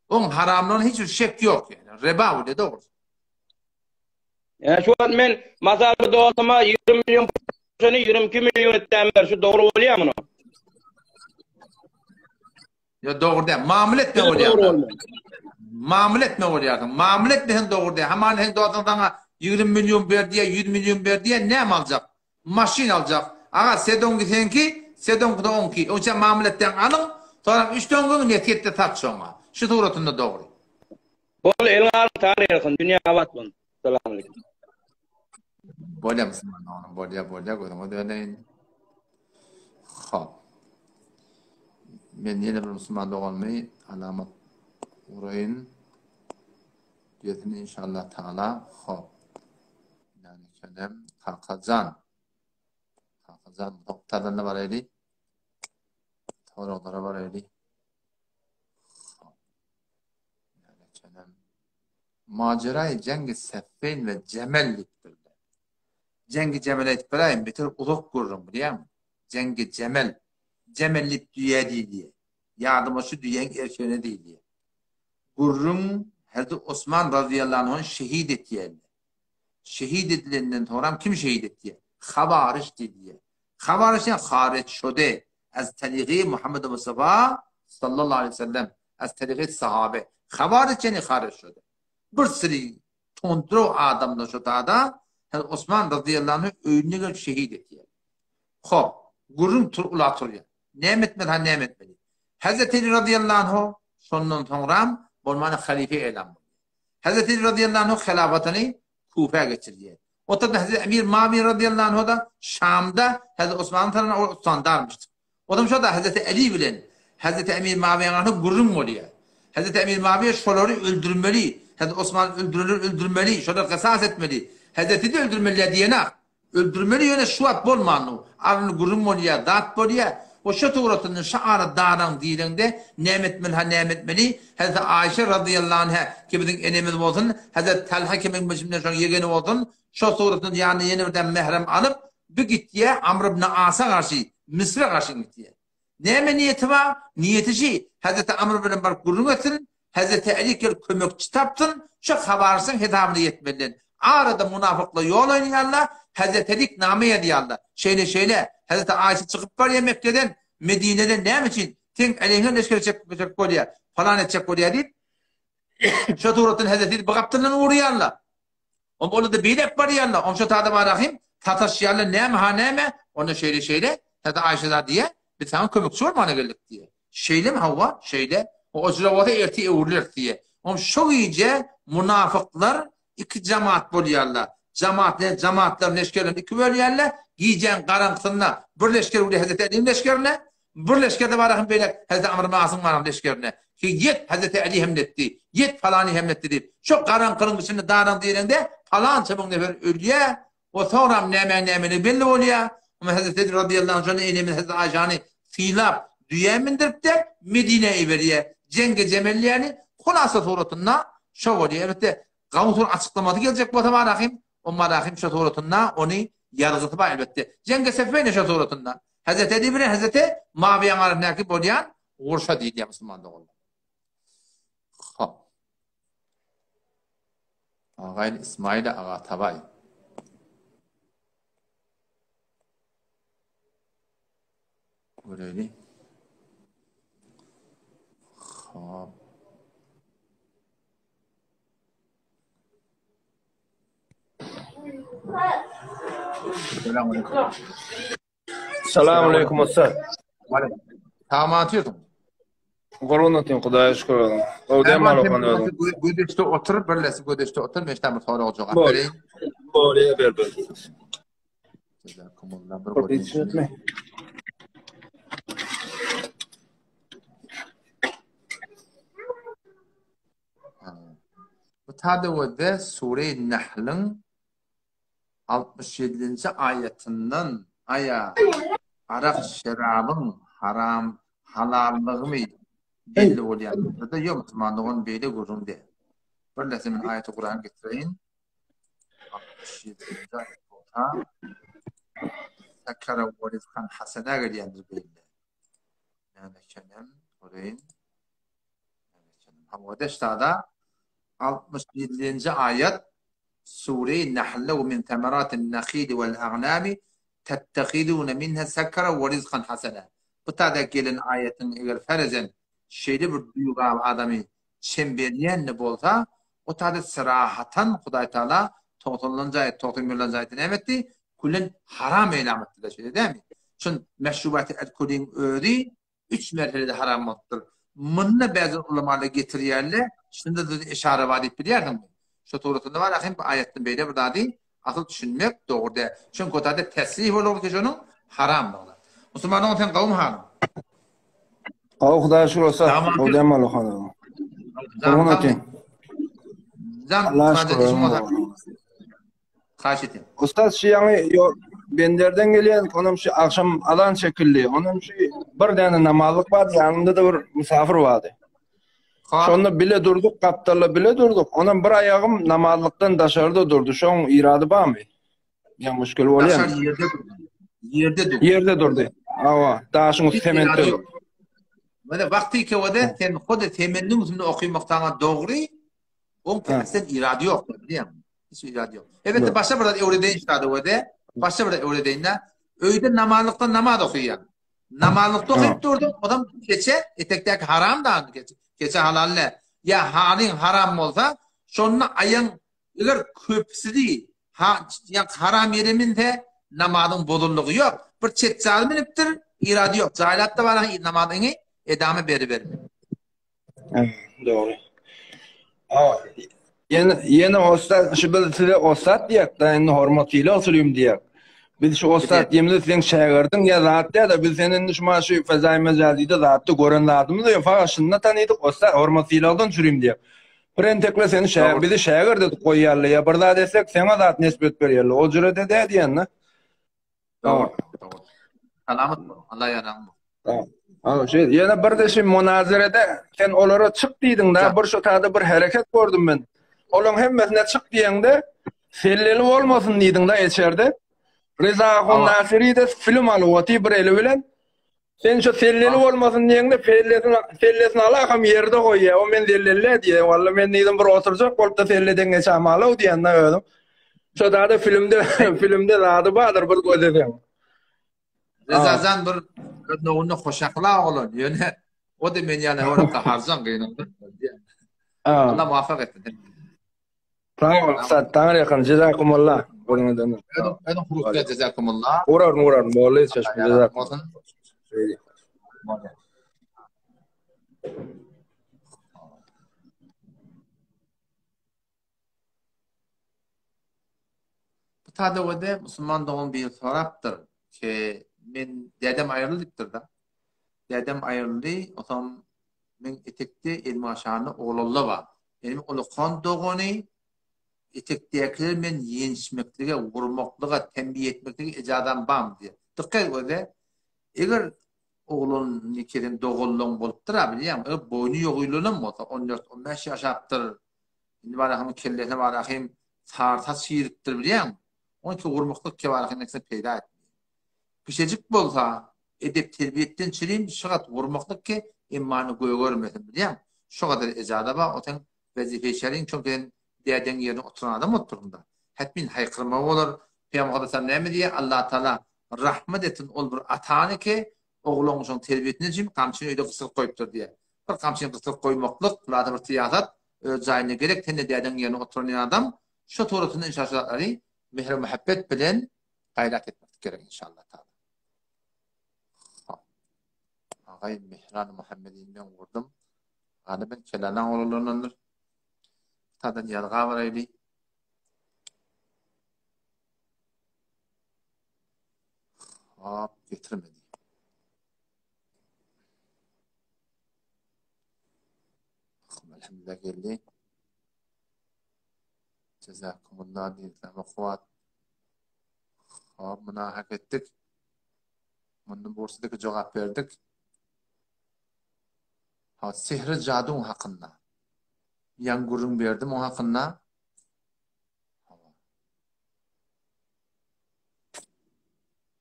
oň haramlygyna hiç bir şek ýok ýani. Reba bu dogrusy. Ýa şu wagt men masal bir dostuma 20 million şony 22 million etdäm ber, şu dogry bolýar muny. Ýa dogry däl. Mamla etme bolýar. Mamla etme bolýarsyň. Mamla etmeseň dogry däl. Haman sen dostuň saňa 20 million ber diýýär, 100 million ber diýýär, näme aljak? Maşyn aljak. Aga, sedoňky seňki, sedoňky-da oňky. Oňça mamla etseň alyň, soňam üç doňňuňy nesýetde sat şoňa. Şu suratynda dogry. Bol eliň alyň Taňry ýalkasyn dünýä abat bolsun. Salam aleýkum. Bolýa musulman doganym bolýa bolýa gözüňe döneýin. Hop. Men ýene bir musulman doganymy alamat uraýyn. Gelsin inşallah taala. Hop. Yani kenem Kakajan. Kakajan toktadan da baraýly. Soraglara baraýly. Maceraýy Jengi Seffeýn we Jemel diýipdirler. Jengi Jemel aýdyp beräýin, beter uzak gürrüň, bilýäňmi? Jengi Jemel. Jemel diýip düýä diýilýär. Ýadyma şu düýäň erkegine diýilýär. Gürrüň Hezreti Osman razyýallahu anhuny şehit etýärler. Şehit edilenden soňram kim şehit etýär? Hawaryj diýilýär. Hawaryj diýen hareç şode az tarihi Muhammed Mustafa sallallahu aleyhi ve sellem az tarihi sahabe. Hawaryj ýani hareç şode. Bir sürü tondro adamlar şu tada Hazreti Osman radıyallahu anh öýüne gelip şehit etýär. Hop, gürrüň tur ula turýar. Näme etmeli ha näme etmeli? Hazreti Ali radıyallahu anh şondan soňram bolmany halife elan bolýar. Hazreti Ali radıyallahu anh hilafatyny Kufä geçirýär. Otada Hazreti Emir Mawiýe razyýallahu anhu-da Şamda Hazreti Osmanyň tarapyndan ol utandarmyşdyr. Odam şo-da Hazreti Eli bilen Hazreti Emir Mawiýäniň arasynda gürrüň bolýar. Hazreti Emir Mawiýe şolary öldürmeli, Hazreti Osmany öldürenleri öldürmeli, şolary gysas etmeli. Hazreti-de öldürmeliler diýenak. Öldürmeli ýöne şu wagt bolmandy. Arny gürrüň bolýar, zat bolýar. O şo suratynda şu ara daraň diýleňde näme etmeli ha näme etmeli? Hazreti Aýşe razyýallahu anha ki biziň enemiz bolsun, Hazreti Talha ki meň bilşimden şoň ýegeni bolsun, şo suratynda ýanyna ýene bir däne mährem alyp, bu gitýär Amr ibn Asa garşy, Misre garşy gitýär. Näme niýeti bar? Niýeti şi, Hazreti Amr bilen baryp gürrüň etsin, Hazreti Äli gelip kömekçi tapsyn, şo habarçyň hesabyna ýetmelidir. Arada munafyklar ýol oýnaýarlar, Hazreti Älik name ýazýarlar. Şeýle-şeýle, Hazreti Aýşe çykyp barýar Mekgeden, Medineden näme üçin? Seň äleňe leşger çekjek bolýar, falan etjek bolýar diýip, şo suratdan Hazreti Äli bir gapdaldan urýarlar. Om olar-da beýläk barýarlar. Om şo tada barahym sataşýarlar, näme ha näme? Onda şeýle-şeýle, Hezreti Aýşe zat diýýär, biz saňa kömekçi bolmana geldik diýýär. Şeýlemi hawa, şeýle. O ojra bolsa ertir öwrüleris diýýär. Om şo gije munafyklar iki jamaat bolýarlar. Jamaat bilen jamaatlar leşgerlerini iki bölýärler. Gijäň garaňkysynda bir leşger bolýar Hezreti Äliň leşgerine, Bir leşgerde bar ahym beýlek Hezreti Amr ibn Asyň baram leşgerine. Ki ýet Hezreti Äli hemletdi, ýet palany hemletdi diýip, şo garaňkynyň içinde daraň diýlende palança müň nefer ölýä, o soňram nämäň nämeligi belli bolýa. Onda Hezreti Eli razyýallahu anh şonda enemiz Hezreti Aýşany sylap düýä mindirip-de Medinä iberýä. Jeňge jemelýäni hulasa suratynda şo bolýa. Elbetde Gawsur açyklamasy geljek bolsa bar ahym, o bar ahym şo suratynda ony ýazgysy bar elbetde. Jeňge Sefeýne şo suratynda. Hezreti Eli bilen Hezreti Mawiýaň arasyndaky bolýan urşa diýilýär musulman doganlar. Hop. Agaýly Ismail aga Tabaý. Göreýli. Hop. Salam aleýkum ussat. Salam otyrsyň. Gurban otyn Hudaýa şükür bolsun. Gowy dem al okan özüň. Gödeşde otur, birleşip gödeşde otur, men sana bir sorag jogap bereýin. Bolýa ber ber. Jazakumullah bir göreyim. Bu tadawada sure Nahlyň 67-nji aýatyndan aýa arak şerabyň haram halallygymy belli bolýar. Burada ýok musulman dogan beýle gürrüň däl. Bir näse men aýaty Kuran getireýin. 67-nji aýat bolsa Sakara we rizkan hasana gelýändir beýle. Näme ekenem göreýin. Hawa deştada 67-nji aýat Sure Nahlda we min semeratin nahili wal agnami tettehidune minha sakara we rizkan hasana. Bu tada gelen aýatyň eger ferezen şeýle bir duýga adamy çem berýän-de bolsa, o tada syrahatan Hudaý Taala togsanynjy aýat, 91-nji aýatda näme etdi? Küllen haram eýlam etdiler, şeýle dälmi? Şun meşrubaty alkoliň özi üç merhelede haram bolupdyr. Munda bäzi ulamalar getirýärler, şunda-da eşara bar diýip bilýärsiňmi? Şo suratynda bar ahim bu aýatdan beýle bir zady asyl düşünmek dogry däl. Çünki o taýda tesrih bolar ki şonuň haramdygyna. Musulman dogan sen gowmy halyň? Gowy Hudaýa şükür bolsa, gowy dem al okan. Gurban otyn. Jan, Allah'a şükür. Haýyş edýän. Ussat şu ýaňy ýo benderden gelýän onam şu agşam azan çekildi. Onam şu bir däne namazlyk bardy, ýanymda-da bir musafir bardy. Şonda bile durduk, gapdalda bile durduk. Onam bir aýagym namazlykdan daşarda durdy. Şoň irady barmy? Ýa muşkil bolýarmy? Daşary ýerde durdy. Ýerde durdy. Ýerde durdy. Hawa, daşyň üsti sementde. Mene wagty kewede sen hode semendiň üstünde okymak saňa dogry, Oň täsden irady ýok, bilýäňmi? Hiç irady ýok. Elbetde başga bir zat öwredeýin şada we başga bir zat öwredeýin-de. Öýde namazlykdan namaz okaýan. Namazlykda okyp durdum, odam keçe, etekdäki haram da keçe, keçe halal däl. Ýa halyň haram bolsa, şonda aýaň eger köpüsi ha ýa haram ýere minse, namazyň bozuldygy ýok. Bir çet jaý minipdir, irady ýok. Jaýlap da bara namazyňy edame beribermeli. Dogry. Ýene ýene ussat şu biz size ussat diýek-de indi hormat sylag sürüm diýek. Biz şu ussat diýemizde seň şägirdiň ýa zat diýä-de biz seni indi şu maşy fezaý mejazyda zatda gören zadymyz ýok. Fakat şunda tanydyk ussat hormat sylagdan sürüm diýek. Bir entekle seni şä bizi şägirt edip goýýarlar ýa bir zat etsek seňe zat nesbet berýärler. O jürede dä diýende. Dogry. Dogry. Salamat bol. Allah ýaraň bol. Ha, şu ýene bir de şu munazerede sen olara çyk diýdiň da, bir şu tada bir hereket gördüm men. Olaň hemmesine çyk diýeňde selleli bolmasyn diýdiň da içerde. Reza Ahun Nasiri de film alyp oty bir eli bilen. Sen şu selleli bolmasyn diýeňde sellesini sellesini alakam ýerde goýýar. O men selleli diýýär. Walla men diýdim bir oturjak bolup da selleden geçäm alaw diýende özüm. Şo zada filmde filmde zady bardyr bir gözleseň. Rezazan bir nowunda hoşakla oglan. Ýöne o da men ýaly ora gaharjan gynandy. Allah muvaffak etsin. Sag bol, ussat, taňry ýakyn, jezakumullah. Özüňe dön. Özüň hurukda jezakumullah. Uraryn, uraryn, boldy, çeşme, jezakumullah. Bu tadawada musulman dogan biri sorapdyr ki, men dädem aýryldy diýipdir-de. Dädem aýryldy, otam men etekde elimi aşagynda oglanlar bar. Meniň ulakan dogany etekdäkileri men ýençmeklige, urmaklyga, tembiýe etmeklige ejazam barmy diýýär. Dykgat et öze, eger oglanyny kesen doganlaň bolupdyr-a bilýäňmi, eger boýny ýogylanam bolsa, on dört, on bäş ýaşapdyr, indi barahym kellesine barahym sary saç giripdir bilýäňmi, onki urmaklyk kebarahym närse peýda etmeýär. Pişejik bolsa, edep-terbiýetden çirim şygat gurmaklyk ki, emmany gögermesin bilýäň. Şo gadar ejaza bar, o seň wezipe-i şeriň, çünki sen dädeň ýerine oturan adam bolup dursuň-da. Hetmin haýkyrma bolar. Pygamber aleyhissalam näme diýýär? Allatagala rahmet etsin ol bir atany ki, ogluň şoň terbiýesine üçin gamçyny öýde gysdyryp goýupdyr diýýär. Bir gamçyny gysdyryp goýmaklyk, bu-da bir syýasat, öz jaýynda gerek, sen-de dädeň ýerine oturan adam, şo suratynda inşallah şu zatlary mähir-muhabbet bilen gaýrat etmeklik gerek inşallah taala. Agaý Mihran Muhammedini men gurdum. Galyben Kelalaň oglanlaryndandyr. Tadan ýazga baraýly. Hop, getirmedi. Elhamdülillah geldi. Jazakumullah diýip, kuwwat. Hop, muny hak etdik. Mundan Bursadaki jogap berdik. Ha, sihri jaduň hakynda. Ýaň gürrüň berdim o hakynda.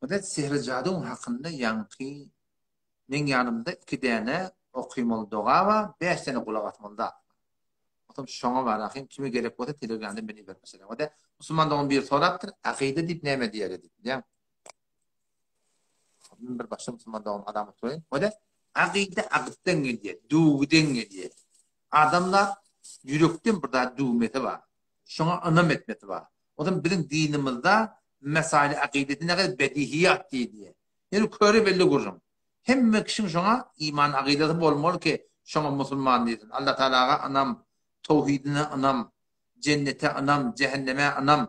Bu da sihri jaduň hakynda ýaňky meň ýanymda iki däne okymaly doga bar, bäş däne gulak asmaly zat bar. Otam şoňa bar ahym kime gerek bolsa telegramda men iberip meselem. O da musulman dogan biri sorapdyr, akyda diýip näme diýerler diýip, bilýäňmi? Men bir başda musulman dogan adam oturaýyn. O da akyda agytdan gelýär, düwgüden gelýär. Adamlar ýürekden bir zat düwmesi bar. Şoňa ynam etmesi bar. Otam biziň dinimizde mesaili akydeti näge bedihiyat diýilýär. Ýöne köre belli gürrüň. Hemme kişiň şoňa iman akydasy bolmaly ki, şoňa musulman diýsin. Allah Tagalaga ynam, towhidine ynam, jennete ynam, jähenneme ynam,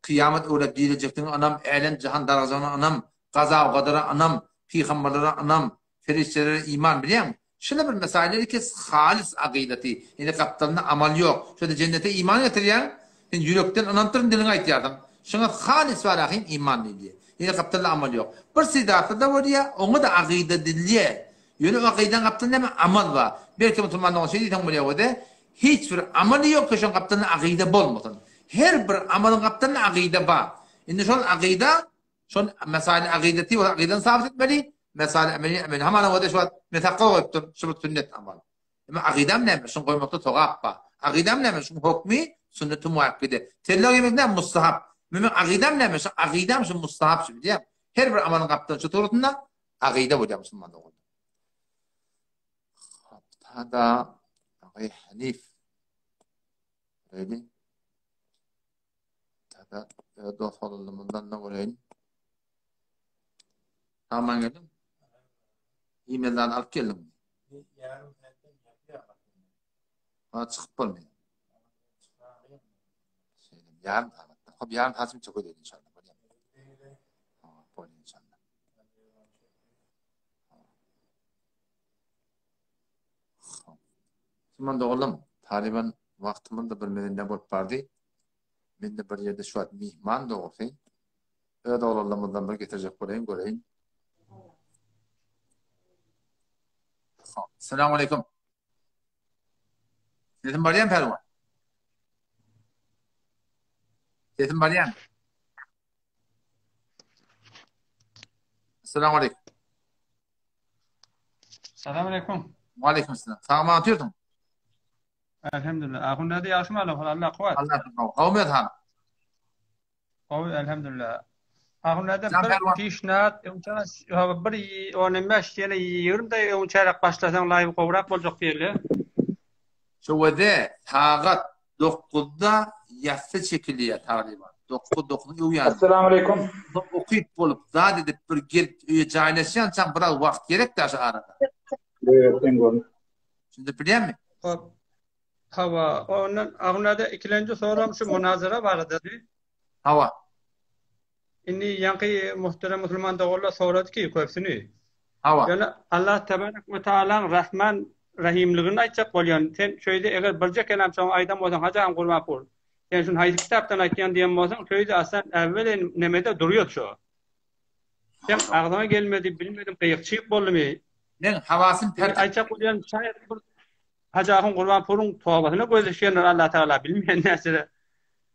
kyýamat öwrep diriljekdigine ynam, älem-jahan dargajagyna ynam, gaza-u-gadara ynam, pygamberlere ynam, Perişdelere iman bilýäňmi? Şeýle bir mesaýylar ki, halys agydaty, ýöne gapdalynda amal ýok. Şo-da jennete iman getirýäň, sen ýürekden ynanypdyryn diliňe aýtýarsyň. Şoňa halys we rahym iman diýilýär. Ýöne gapdalynda amal ýok. Bir sydatda-da bolýar, oňa-da agyda diýilýär. Ýöne o agydaň gapdalynda näme? Amal bar. Belki musulman dogan şeý diýseň bolýar o-da, hiç bir amaly ýok ki şoň gapdalynda agyda bolmasyn. Her bir amalyň gapdalynda agyda bar. Indi şol agyda Şol mesail akideti we akidany sabit etmeli, mesail ameli ameli. Hamana o da şu wagt men sakgal goýupdym, şu bir sünnet amal. Emma akidam näme? Şuny goýmakda sogap bar. Akidam näme? Şuň hokmy sünneti muakkide. Tellag ýemek näme? Mustahap. Meniň akidam näme? Şu akidam şu mustahap şu bilýän. Her bir amalyň gapdaly şu suratynda akida bolýar musulman dogan. Haptada Agay Hanif. Ready? Tada öz dost bolanymyzdan da göreýin. Aman geldim. E-mailden alyp geldim. Ha çykyp bolmaýar. Şeýle ýarym sagatda. Hop ýarym saat üçin çöke edin inşallah. Bolýar. Ha, bolýar inşallah. Şuman doganlarym, Talyban wagtymyz da bir mezende bolup bardy. Men-de bir ýerde şu wagt myhman dogrusy. Öz oglanlarymyzdan bir getirjek bolaýyn, göreýin. Salam aleyküm. Sesim barýan Pälwan? Sesim barýan? Salam aleyküm. Salam aleyküm. Aleyküm selam. Sag otyrdyň? Elhamdülillah. Ahun näde ýagşymy Allah Allah kuwat. Allah Gowmy han? Gowy elhamdülillah. Ahun näde bir pişnat, öňçe bir 15 ýene 20 daýy öňçäräk başlasaň live gowrak boljak diýeli. Şöwede sagat 9-da ýassy çekilýär talyban. 9 9 öw ýany. Assalamu aleýkum. Okyp bolup, zat edip bir gelip öýe jaýlaşýançaň biraz wagt gerek daşy arada. Evet, sen görün. Şimdi bilýärmi? Hop. Hawa, ondan agynada ikilenji soram şu munazara baradady. Hawa. Indi ýaňky muhterem musulman doganlar sorady ki köpsüni. Hawa. Ýöne Allah tebarek we taalaň Rahman Rahimligini aýtjak bolýan. Sen şöýde eger birje kelam şoňa aýdan bolsaň Hajy agam Gurbanpur. Sen şuny haýsy kitapdan aýtýan diýen bolsaň şöýde aslan äwwelen nemede durýar şo. Sen agzyňa gelmedi bilmedim gyýyk-çyýyk boldumy? Men hawasym pert. Aýtjak bolýan şaýat bir Hajy ahun Gurbanpuryň tobasyna gözleşýändir Allah Tagala bilmeýän närsede.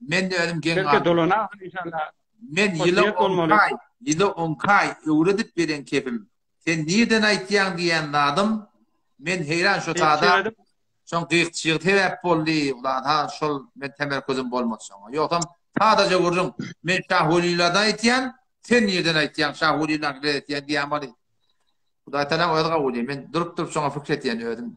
Men de özüm geň Belki galdym. dolanarsyň inşallah. Men ýyla Hoşniýet bolmaly. onkaý, ýyla onkaý öwredip beren kepim. Sen nirden aýtýaň diýen zadym, men heýran şo tada Gyýyk-çyýyk şoň gyýyk-çyýygy sebäp boldy, ulan ha şol men temerkuzym bolmady şoňa. Ýogsam sadaja gürrüň, men Şahweliladan aýtýan, sen nirden aýtýaň Şahwelilaňky red etýän diýämaly. Hudaý Tagalaň özi kabul edýär. Men durup-durup şoňa pikir etýän özüm.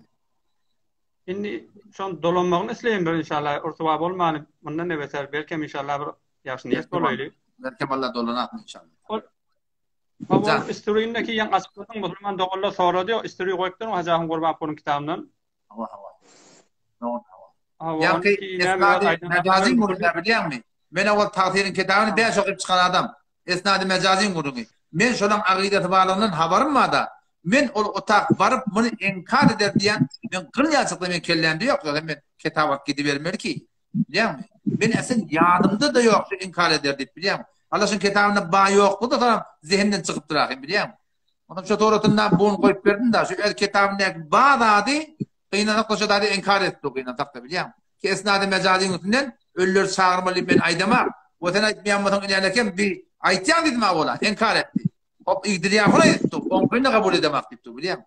Indi şoň dolanmagyny isleýän bir inşallah ursuwa bolmany mundan ne beter belkem inşallah bir ýagşy niýet bolaýly. Belkem Allah dolanarmy inşallah. Ol. Hawa, istoriyindeki ýaň açykladyň musulman doganlar sorady, istoriý goýupdyrmy Hajy Ahun Gurbanpuryň kitabyndan? Hawa, hawa. Dogry, hawa. Hawa, Ýaňky esnady mejazyň gürrüňi bilýäňmi? Men owal tagsyryň kitabyny bäş okyp çykan adam. Esnady mejazyň gürrüňi. Men şolaň agydasy barlygyndan habarym barda. Men ol otak baryp muny inkar eder diýen, men gyl ýaçykda men kellämde ýok, ýogsa men kitap alyp gidibermeli ki. Bilýäňmi? Men asyl ýadymda-da ýok şu inkar eder diýip, bilýäňmi? Allah şuň kitabynda ba ýokdy-da soňam zehinden çykypdyr ahym, bilýäňmi? Onam şo suratynda buny goýup berdim-de, şu öz kitabyndaky ba zady gynansak-da şo zady inkar edipdir gynansak-da, bilýäňmi? Ki esnady mejazyň üstünden ölüleri çagyrmaly diýip men aýdamak. We sen aýtmaýan bolsaň inälekem bi aýtýaň diýdim a ola, inkar etdi. Hop igdirýän hol aýdypdy, oňkyny kabul edemak diýipdir, bilýäňmi?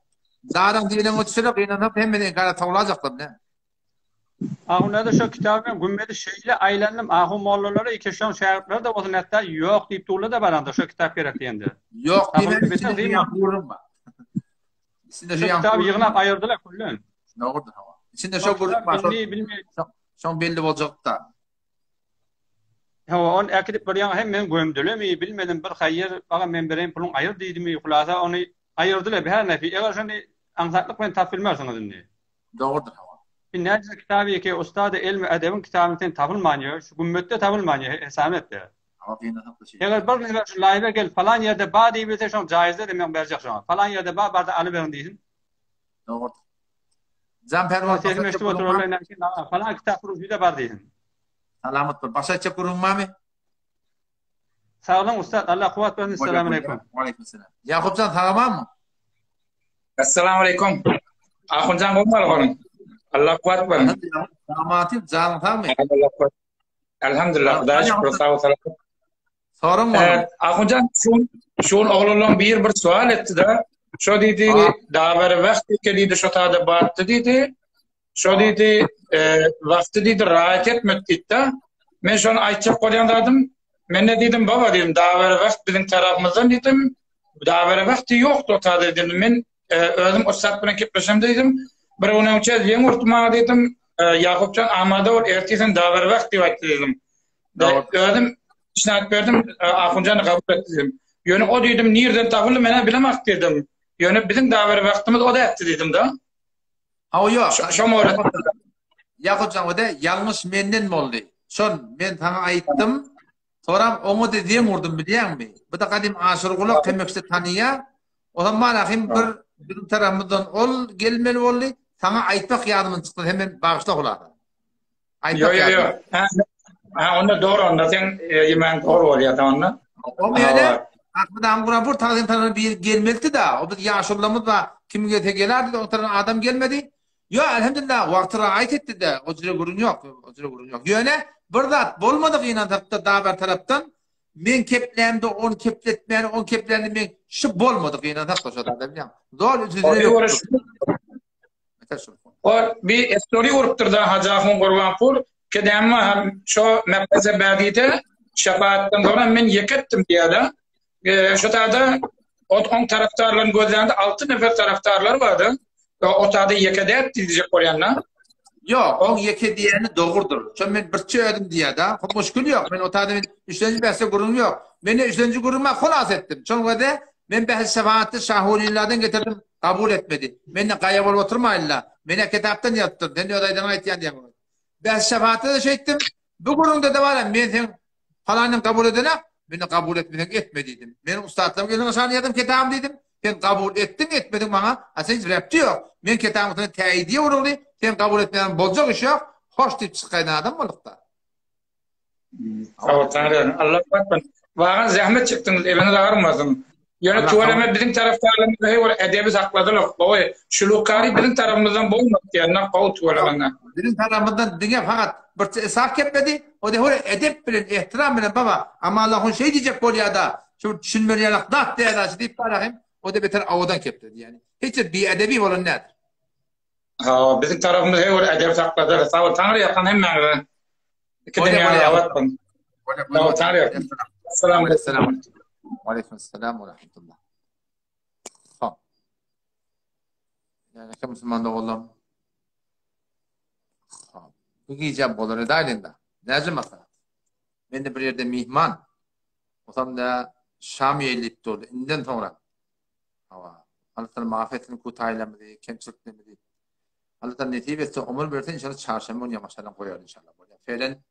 Zadyň diýleniňe düşse-de gynansak hemmesi inkara towlajaklar, bilýäňmi? Ahunada şo kitaby men gümmedi şeýle aýlandym ahun mollalary iki şoň şägirtleri-de bolsun hatda ýok diýip durlar-da baranda şo kitap gerek diýende. Ýok diýmän içinde şu ýaňky gürrüň bar. Içinde şu ýaňky kitaby ýygnap aýyrdylar küllen. Dogrudyr hawa. Içinde şo gürrüň bar. Şoň belli boljakda. Hawa ony äkidip bir ýaňa hem men gömdülemi bilmedim bir haýyr baga men bereýin puluň aýyr diýdimi hulasa ony aýyrdylar bir her nefi eger şony aňsatlyk bilen tapyp bilmersiňiz indi. Dogrudyr hawa. Bir näce kitaby ýeke ustady elmi edebiň kitabyny sen tapylman ýör, şu gümmetde tapylman ýör, hesap etde. Hawa gynansak-da şeýle. Eger bir nefer şu laýwa gelip falan ýerde bar diýibilse şoň jaýyzda-da men berjek şoňa. Falan ýerde bar barda alyberiň diýsin. Dogrudyr. Jan Perwaz Sesimi eşidip oturanlar näme üçin falan kitap bir bar diýsin. Salamat bol. Başa aýtjak gürrüň barmy? Sag boluň ussat Allah kuwwat bersin Essalamu aleýkum. Waleýkim salam. Ýakupjan sagamanmy? Essalamu aleýkum. Ahunjan gowy bolgun. Allah kuwwat bersin. Salamaty janyň sagmy? Allah kuwwat. Elhamdülillah Hudaýa şükür sag salamat. Soruň bolun. Ahunjan şu şu oglanlaryň bir bir sual etdi-de. Şo diýdi, daber wagt diýdi, şo tada batdy diýdi. Şo diýdi, e, wagty diýdi, raýat etmek diýdi-de. Men şony aýtjak bolýan zadym, men ne diýdim, baba diýdim, dabere wagt biziň tarapymyzdan diýdim, dabere wagty ýokdy o taýda diýdim. Men e, özüm ussat bilen gepleşem diýdim. Bir gün öňçe zeň urdy maňa diýdim, e, Ýakupjan amada bol, ertir sen dabere wagt diýip aýtdy diýdim. Özüm işini aýdyp berdim, e, Ahunjan kabul etdi diýdim. Ýöne o diýdim, nirden tapyldy, men bilemok diýdim. Ýöne biziň dabere wagtymyz o däpdi diýdim-de. Hawa ýok. Şo mowret. Ýakupjan o-da ýalňyş menden boldy. Şol men saňa aýtdym. Soram oňa-da zeň urdum bilýäňmi? Bu-da gadym Aşyrgulak hemmekçi tanyýa. Ozam malahym bir biziň tarapymyzdan ol gelmeli boldy. Saňa aýtmak ýadymdan çykdy. Sen meni bagyşla hulasa. Ýok, ýok, ýok. Ha, onda dogry, onda sen ýemäň dogry bolýar onda. O ýerde Ahmet agam guran bir tagzym tarapyndan biri gelmelidi-da. O biz ýaşulularymyz bar. Kim gelse gelerdi, o tarapdan adam gelmedi. Ýok, elhamdülillah, wagty raýat etdi-de. O jüre gürrüň ýok, o jüre gürrüň ýok. Ýöne bir zat bolmady gynansak-da dabar tarapdan men keplämde ony kepletmäni, on keplände men şu bolmady gynansak-da şo zada bilýäň. Zol üzüne ýok. Ol bir estori urupdyr-da Hajy Ahun Gurbanpur, kedämi hem şo Mekgeze bädide şefaatdan soňra men ýeke etdim diýýär-de. E, şo taýda ot oň tarapdarlaryny gözlände 6 nefer tarapdarlary bardy. O taýda ýeke däp diýjek bolýan-da. Ýok, oň ýeke diýeni dogrudyr. Şo men birçe özüm diýýär-de. Hop muşkul ýok. Men o taýda men üçlenji bähse gürrüň ýok. Men üçlenji gürrüňe holas etdim. Şoň göze men bähs şefaatly Şahulilladan getirdim. Kabul etmedi. Men-de gaýa bolup oturmaýyn-la. Men-ä kitapdan ýazypdyryn. Sen öz aýdanyňy aýtýan diýen bolar. Bäs şefaatda-da şeýtdim. Bu gürrüňde-de bar-a, men seň palanyňy kabul edenak, meni kabul etmeseň etme diýdim. Meniň ussatlarymyň eliňe şan ýazdym kitabymy diýdim. Sen kabul etdiň, etmediň maňa, a sen hiç repti ýok. Men kitabyň üstüne täýidiýe uruldy, sen kabul etmeýän boljak iş ýok. Hoş diýip çykyp gaýdan adam bolduk-da. Sag bol, Taňry Allah batman. Wagan zähmet çekdiňiz, eliňiz agyrmasyn. Ýöne tüweleme biziň tarapdarlarymyz hey bir edebi sakladylar. Gowy. Şulukary biziň tarapymyzdan bolmady diýenler gowy tüweleme. Biziň tarapymyzdan diňe fakat bir Ishak gepledi. O da hore edep bilen, ehtiram bilen baba. Amma Allah hun şeý diýjek bolýar-da. Şu düşünmeli ýalak zat däl-ä diýip barahym. O da beter awadan kepledi ýani. Hiç bir biedebi bolan nädir. Ha, biziň tarapymyz her bir edep sakladyr. Sag bol, Taňry ýakyn hemmäňize. Iki dünýäňiz abat bolsun. Sag bol, Taňry ýakyn. Assalamu alaykum. Wa alaykum assalam wa rahmatullah. Hop. Yani kim musulman doganlarym? Hop. Bu gije bolar edäýlinde. Näce maslahat? Men de bir ýerde mihman. Olsam da. Şam ýeýlip durdy. Inden soňra. Hawa. Allah Taala maaf etsin kutaýlarymyzy, kemçiliklerimizi. Allah Taala nesip etse, ömür berse inşallah çarşenbe güni ýamaşadan goýar inşallah. Bolýar. Felen.